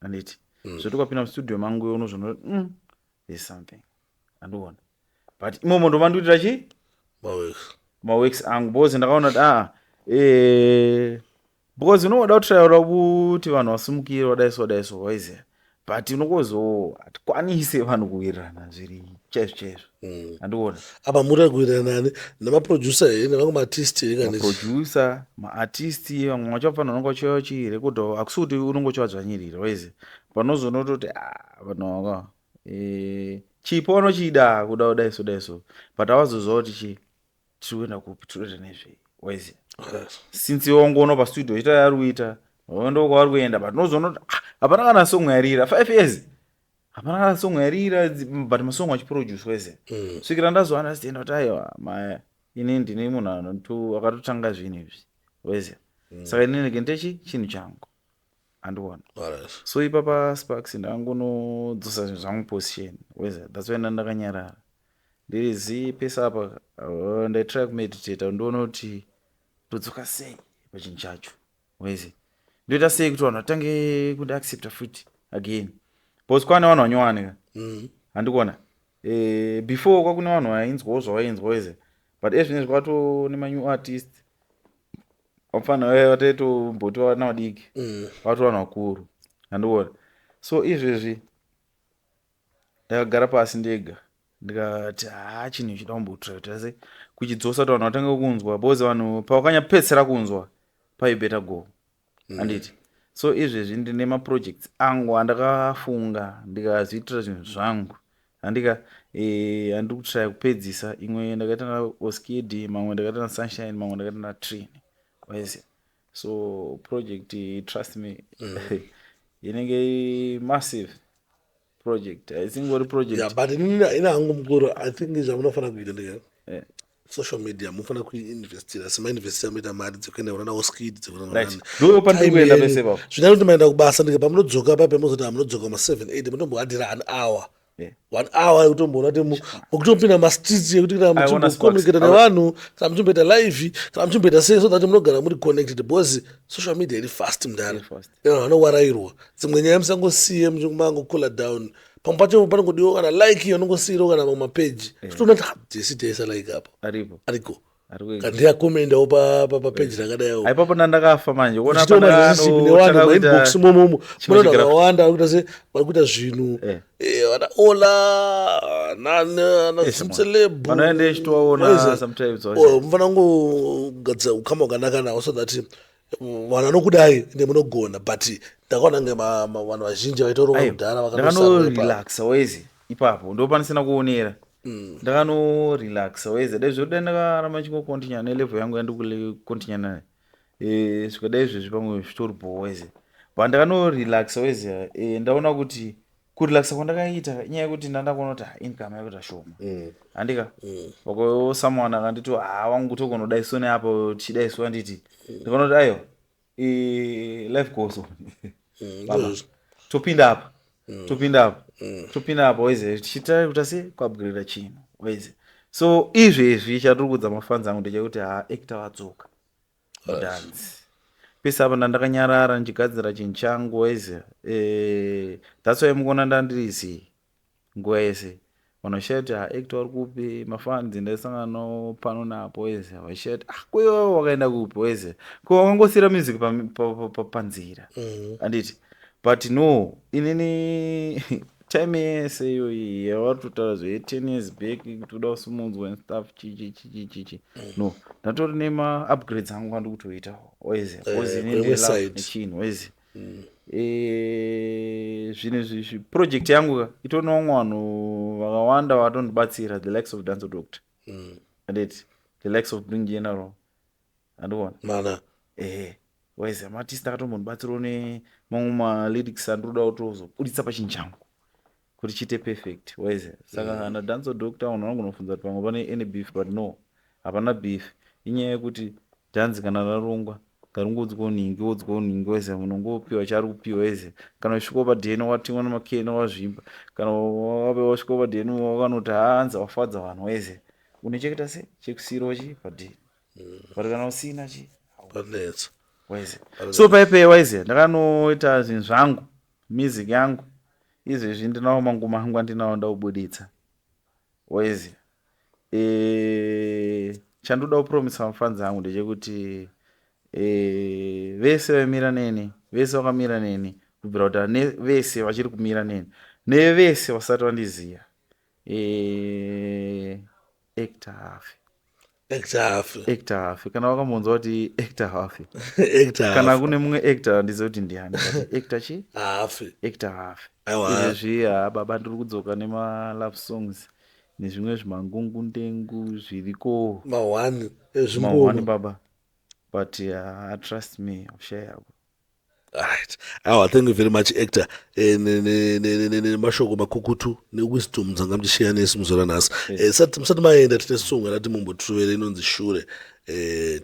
handiti? Zvoti ukapinda mustudio mangu unozvona kuti there's something, andiona, but imomo ndomandiitira chi Maworks. Maworks angu, because ndakaona kuti aa Because unoda kutrayura kuti vanhu vasimukire, wadaiso wadaiso, waiziva, but unokozo hatikwanise vanhu kuwirirana zviri chaizvo chaizvo. Handikuona. Apa muri kuwirirana nani? Nemaproducer here, nevamwe maartist here, kana Maproducer, maartist, vamwe vacho vafanira unonge vachiuya vachirekodha. Hakusi kuti unonge uchivadzvanyirira, waiziva. Panozoona kutoti, ah, vanhu vaka chipo vanochida kuda kudaiso daiso, but havazoziva kuti chi tiri kuenda kupi, tiri kuita nezvei, waiziva. Since wangoona pastudio ita yaari kuita, ndo kwavari kuenda, but unozoona kuti, ah, hapana kana song yarira 5 years, hapana kana song yarira, but masong achiproduce, waiziva. Svikira ndazounderstanda kuti aiwa, maya ini ndine munhu akatotanga zvinhu izvi, waiziva. Saka inini ndechi chinhu changu, handikuona. So ipapa Sparks ndangonodzosa zvinhu zvangu position, waiziva. That's why ndandakanyarara, ndiri zi pese apa. Ndaitry kumeditate, ndoona kuti ndodzoka sei pachinhu chacho, waiziva, ndoita sei kuti vanhu vatange kundiaccepta futi again, because kwane vanhu vanyowanika. Handikuona. Before kwakune vanhu vainzwawo zvavainzwa, waiziva, but ezvinezvi kwato nemanew artist, vafana vataitomboti vana vadiki, vato vanhu vakuru, handikuona. So izvezvi ndakagara pasi ndega, ndikati, ha, chinhu ichi dakumbotura kuita sei kuchidzosa kuti vanhu vatange kunzwa, because vanhu pavakanyapedzisira kunzwa pai better go, handiti? So izvezvi ndine maprojects angu andakafunga, ndikazviitira zvinhu zvangu, handika? Handiri kutraya kupedzisa imwe ndakaita naOskid, mamwe ndakaita naSunshine, mamwe ndakaita naTrin, waiziva. So project, trust me, inenge massive project, haisingori project. Yeah, but inini ina hangu mukuru, I think zvamunofanira kuita ndeka social media munofanira kuinvestira semainvestira muita mari dzekuenda kuna naOskid. Right, ndo pandiri kuenda pese ipapo. Zvina kuti maenda kubasa, ndike pamunodzoka pape mozoti hamunodzoka ma7 8, mutomboadhira an hour, one hour yekutomboona kuti mukutopinda mastreets, yekuti kana I wanna muchimbocommunicata Sparks. nevanhu, kana muchimboita live, kana muchimboita sei, so that munogara muri connected, because social media iri fast, mudara. Iri fast. Vanhu vanowarairwa dzimwe nyaya, musangosiye muchimangocoola down. Pamwe pacho panongodiwa kana like, yanongosiyirawo kana mamwe mapeji, totoona kuti, ah, jesi taisa like apa. Aripo. Ariko. Ari kuita. Kana ndiyakomendawo papeji rakadaiwo. Aipapo ndandakafa manje kuona. Uchitoona relationship nevanhu mainbox momomo, chimwe mune vanhu vakawanda vari kuita se vari kuita zvinhu. Vana Ola nana Zimceleb. Vanoenda ichitovaona sometimes wacho. Mufanira kungogadzira ukama hwakanaka navo, so that vanhu vanokudai ende munogona, but ndakaona kunge vanhu vazhinji vaitorova Aiwa, kudhara vakatosarira ipapo. Ndakanorelaxa wezi ipapo, ndo pandisina kuonera. Ndakanorelaxa wezi, dai zvodai ndakaramba ndichingokontinya nelevel yangu yandikukontinya nayo, zvikadai izvezvi pamwe zvitori bho wezi, but ndakanorelaxa wezi. Ndaona kuti kurelaxa kwandakaita inyaya yekuti ndandakuona kuti, ah, income yakuita shoma, handika? Pako someone akanditi, ha, wangu, togonodai so neapo tichidai so, handiti? Ndikaona kuti aiwa, life goes on. Baba, Ndizvozvo. Topinda apa, topinda apa, topinda apa, waize, tichita kuita se kuupgrada chinhu, waize. So izvezvi chatiri kuudza mafans angu ndechekuti, ha, actor vadzoka mudhanzi. Pese apa ndandakanyarara ndichigadzira chinhu changu, waize. That's why mukuona ndandirizi nguva yese, vanhu vachishaya kuti, ha, actor vari kupi? Mafans ndaisangana nawo pano napo, waize, vachishaya kuti, ah, kwewe wakaenda kupi, waize, ko wakangosiyira music panzira, handiti? But no, inini time yese iyoyi yavari kutotaura zve 10 years back kuti uda kusimudzwa and stuff, chichi chichi chichi, no, ndatori nema-upgrades angu andiri kutoita, waize, because inini Kweimwe ndine love side. nechinhu, waize. Zvinhu izvi, project yangu ka, itori nevamwe vanhu vakawanda vatondibatsira, the likes of Danzo Doctor, anditi? The likes of Bring General, andikuona. Mana. Ehe, waiziva, maartist akatombondibatsirawo nemamwe malyrics andinoda kutozobuditsa pachinhu changu kuti chiite perfect, waiziva. Saka kana Danzo Doctor, vanhu vangonofunza kuti pamwe pane any beef, but no, hapana beef. Inyaya yekuti dhanzi kana rarongwa, ngaringodzwawo nhingi, wodzwawo nhingi, waiziva, munhu ungopiwa chaari kupiwa, waiziva. Kana uchisvikawo padheni watingwa nemakeni, wazvimba, kana wasvikawo padheni wakanoti haanzi wafadza vanhu, waiziva, une chekuita se chekusiyirawo chi padheni, but kana usina chi Panetsa. Waiziva. So paipe, waiziva, ndakanoita zvinhu zvangu, music yangu. Izvezvi ndinawo mangoma angu andinawo ndakubuditsa, waiziva. Chandoda kupromisa mafans angu ndechekuti Vese vaimira neni, vese vakamira neni kubvira kuti vese vachiri kumira neni nevese vasati vandiziva, actor hafi. Actor hafi. Actor hafi. Kana vakambonzwa kuti actor hafi, Actor kana hafi. kune mumwe actor, handizivi kuti ndiani, but actor chi Hafi. Actor hafi. Aiwa. Izvezvi, ha, baba, ndiri kudzoka nemalove songs nezvimwe zvimangungundengu zviriko. Mahwani Mahwani. ezvimboma. Baba, but trust me, ushayako. Alright, awa, thank you very much, actor, nemashoko makukutu newisdom dzanga muchishiya nesu muzuva ranhasi. Musati maenda, tine song rati mumbotiruvere inonzi Shure.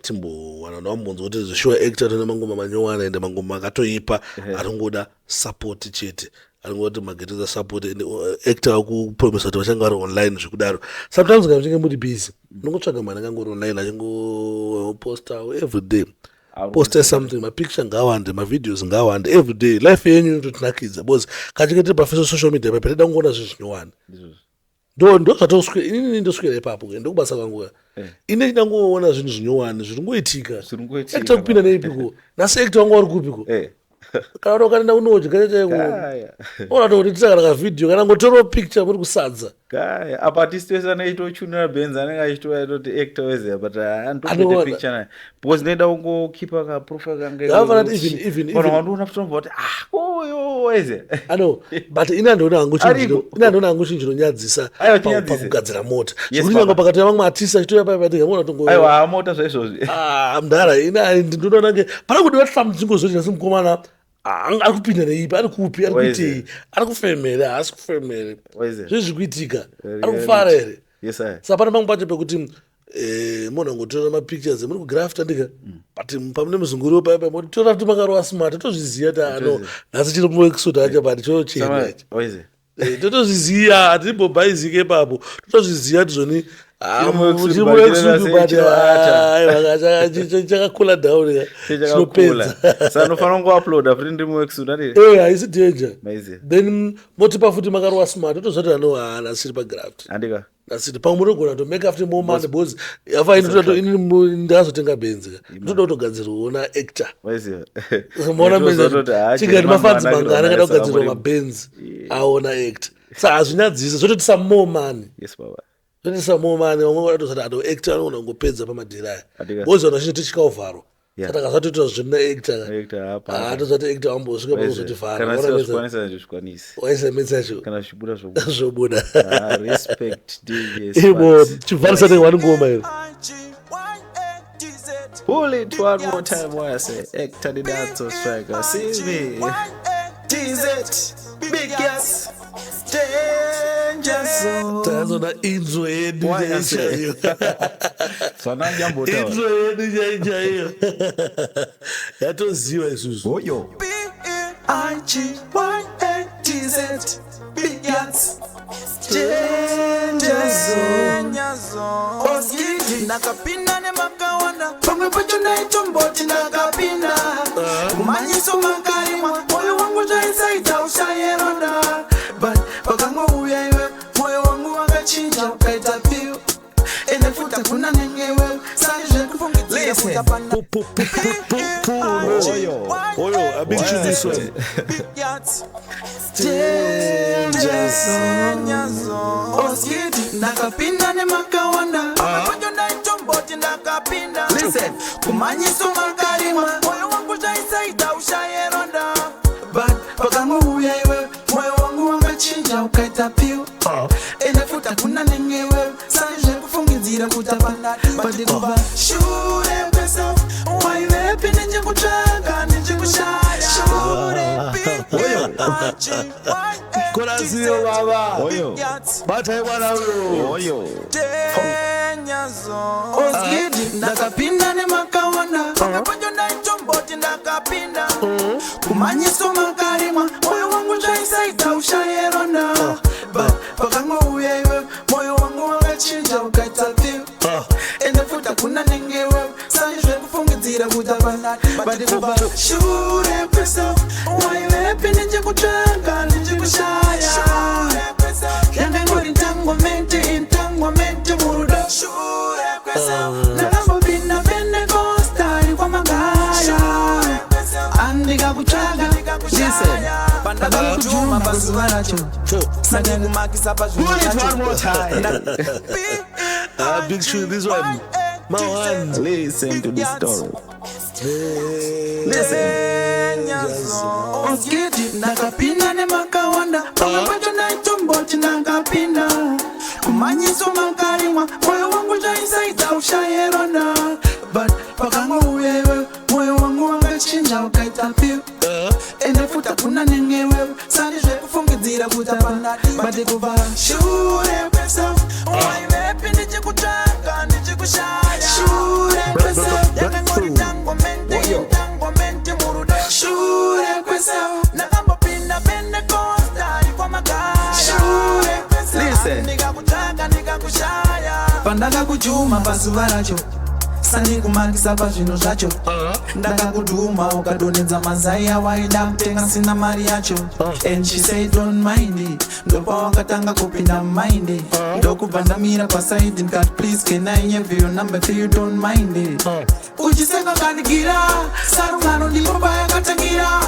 Timbowana nawambonzwa kuti zvishuwa actor tine mangoma manyowani, ende mangoma akatoipa, aringoda support chete, aringoti mageteza support. Ende actor akupromisa kuti vachange vari online zvekudaro. Sometimes kana muchinge muri busy, unongotsvaga mwana angangori online achingopostawo every day. Posta something, mapicture ngawande, mavideos ngawande every day. Life yenyu inototinakidza because kachinge tiri pasocial media pepe, toda kungoona zvinhu zvinyowani. Ndizvozvo. Ndo zvatoswera. Inini ndoswera ipapo, ndokubasa kwangu. Ine chida kungoona zvinhu zvinyowani zviri ngoitika. Zviri ngoitika, Actor kupinda baba. neipiko nhasi? Actor wangu wari kupiko? Kana kuti ukaenda kunodya chaiko, Kaya. ona kuti tita kana kavhidhiyo kana ngotorawo picture muri kusadza. Kaya, apa artist wese anoitochunira benz anenge achitouya toti actor weziya, but Anoona. anditokuite picture naye because ndinoida kungokipa kaprofile kange. Ngavafana kuti even- Vanhu vandiona futi vanobva kuti, "Ah, uyo weziya." Ano, but ini handiona hangu chinhu Ariko. ini handiona hangu chinhu chinonyadzisa Aiwa, chinyadzise. pakugadzira mota. Yes, Zvekuti nyangwe baba. pakati pamwe artist achitouya paya tikamona tongo Aiwa, mota zvaizvozvi. Ah, mudhara, ini ndinoona nge pana kudiwa something asi mukomana, ah, ari kupinda neipi, ari kupi, ari Waize. kuitei, ari kufemere, haasi kufemere? Waize. Zvii zviri kuitika? Ari kufara here? Yes, I. Saka pane pamwe pacho pekuti munhu angotora mapictures muri kugrafta ndika, but pamune muzunguriwo paya paya motora futi makarova smart, tozviziva kuti ano nhasi chiri muworksuit acho, but chochena ichi. Waize. Totozviziva, hatimbobhaizike ipapo, totozviziva kuti zvoni Chiri muworksuit, but chinoita sei, chinoacha. chakakula down. Chakakula, saka ndinofanira kungouploada futi ndiri muworksuit, andi? Haisi danger. Maize. Then motipa futi makarova smart, totozva kuti ano nhasi chiri pagraft. Andika. Nhasi pamwe munogona to make futi more money because afa ini ndakazotenga benzi ka, ndotoda kutogadzirwawo naactor. Waiziva. Maona Ndozototi, ha, chingati Jeremani mafanzi anakirwa mangani naye, akada saka kugadzirwa mabenzi aona actor, saka hazvinyadzisa, zvototisa more money. Yes, baba. Zvototisa more money. Vamwe vadatozati ato actor anogona kungopedza pamadhiri aya because vanhu vazhinji tichikauvharwa. Saka takazatoita zvino actor. Actor, hapa. Tozati actor wambosvika Waiziva. pakuzotivhara. Kana singazvikwanisa, ndizvikwanisi. Waisemetsa yacho. Kana zvichibuda, zvobuda. Zvobuda. Ah, respect, DJ Ibo Sparks. chivharisa ne one ngoma iro. Pull it one more time while I say actor the dancehall striker. See me. TZ, big gas, danger zone. Tazona intro yedu. Why I say? Chaiyo. Zvananyambotaura. Intro yedu chaiyo chaiyo yatoziva isusu. Oyo. B I G Y A T Z, big gas, danger zone. Oskidi, ndakapinda nemakawanda, pamwe pacho ndaitomboti ndakapinda kumanyiso makarimwa, moyo wangu zvaisaita ushayeronda, but pakangouya iwe, moyo wangu wakachinja ukaita piu, ende futi hakuna nengewe sari zvekufungidzira Listen. kuti hapana. Pu, pu, pu, pu, pu, pu. Oyo. Oyo, a big tune this one. Oskidi, ndakapinda nemakawanda, pacho ndaitomboti ndakapinda. Listen. Kumanyiso makarimwa, moyo wangu zvaisaita ushayeronda, but pakangouya iwe, moyo wangu wakachinja ukaita piu, ende futi hakuna nengewe sari zvekufungidzira kuti hapana, but kubva shure kwese waivepi ndichikutsvaga ndichikushaya? Shure. Korasiyo baba. Oyo. Batai mwana uyo. Oyo. Oskidi, ndakapinda nemakawanda, pamwe pacho ndaitomboti ndakapinda kumanyiso makarimwa, moyo wangu zvaisaita ushayeronda, but pakangouya iwe, moyo wangu wakachinja ukaita piu, ende futi hakuna nengewe sari zvekufungidzira kuti hapana, but kubva shure kwese waivepi ndichikutsvaga ndichikushaya? Yanga ingori entanglement, entanglement murudo. Ndakambopinda Pentecostal kwamagaya. Ndikakutsvaga ndikakushaya, pandakakutuma pazuva racho, sandikumakisa pazvinhu. Pull it one more time. Ah, big tune, this one. Mawan. Listen to this story. Listen. Oskidi, ndakapinda nemakawanda, pamwe pacho ndaitomboti ndakapinda kumanyiso makarimwa, moyo wangu zvaisaita ushayeronda, but pakangouya iwewe, moyo wangu wangachinja ukaita piu. Ende futa kuna nengewewe, sandi zvekufungidzira kuti hapana, but kubva shure kwese waivepi, ndichikutsvaka ndichikushaya, shure kwese yakangori tangomenti, tangomenti murudo, shure kwese ndakambopinda Pentecostal kwamagaya, shure kwese. Listen. Ndikakutsvaka ndikakushaya, pandakakujuma pazuva racho, sandikumakisa pazvinhu zvacho, ndakakudhuma ukadonhedza mazai awaida kutenga sina mari yacho. And she said, "Don't mind." Ndopawakatanga kupinda mind, ndokubva ndamira paside, ndikati, "Please, can I have your number if you don't mind?" Uchiseka kandigira sarungano, ndipo payakatangira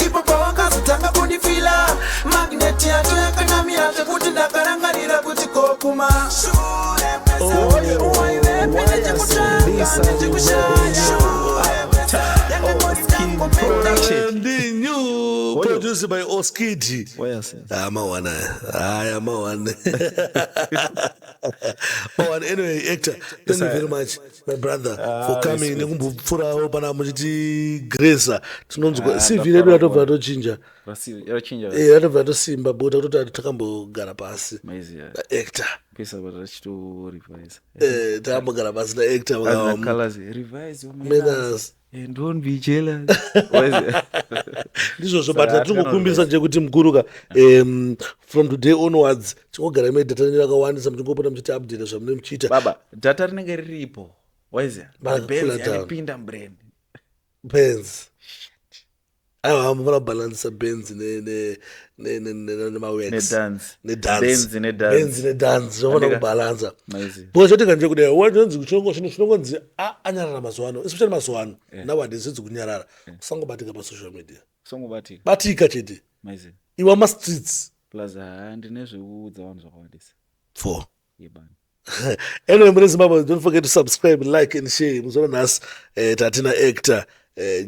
ipo pawakazotanga kundifila, magnet yacho yakanamira zvekuti ndakarangarira kuti kokuma shure kwese waivepi, ndichikutsvaka ndichikushaya. And the new produced by Oskidi. Yes. Ah, mawana. Aya, mawana. Mawana. Anyway, actor, thank you very much, my brother, for coming. Nekumbopfuurawo pana muchiti Grace. Tinonzwa CV redu ratobva ratochinja. Rachinja. Eh, ratobva ratosimba but tatoti takambogara pasi. Maiziya. Actor. Pesa but rachito revise. Eh, takambogara pasi na actor. As the colors revise your manners. Manners. And don't be jealous. Waiziya. Ndizvozvo, but Saka hatingokumbirisa nje kuti mukuruka, from today onwards tingogara ime data renyu rakawandisa, muchingopota muchiti update zvamunenge muchiita. Baba, data rinenge riripo. Waiziya. Baka Benz kula down. yanipinda mubrain. Benz, aiwa, mufana kubhalansisa Benz nemaworks. Nedance. Nedance. Benz nedance. Benz nedance zvofana Andika- kubhalansa. Maiziya. Because chotika nje kudai wanonzi chinongonzi anyarara mazuva ano, especially mazuva ano, nowadays zvidzi kunyarara, kusangobatika pasocial media. Songobatika. Batika chete. Maiziya. Iwa mastreets. Plus handine zvekuudza vanhu zvakawandisa. Four. Yebani. Anyway, mune Zimbabwe, don't forget to subscribe, like and share. Muzoona nhasi tatina actor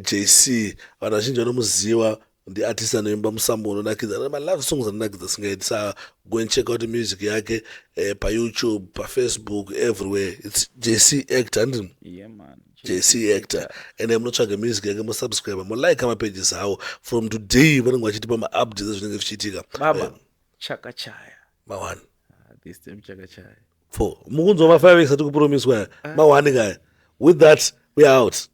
JC. Vanhu vazhinji vanomuziva, ndiartist anoimba musambo unonakidza, ane malove songs anonakidza singaiti. Sa go and check out music yake paYouTube, paFacebook, everywhere it's JC Actor, handini? Yeah man. JC Actor. And munotsvaga music yake, musubscribe, molike mapages avo. From today vanenge vachitipa maupdates ezvinenge zvichiitika. Baba, chakachaya. Mawani. Ah, this time chakachaya. Four mukunzwa ma5 weeks atikupromiswa, mawani kaya. With that, we are out.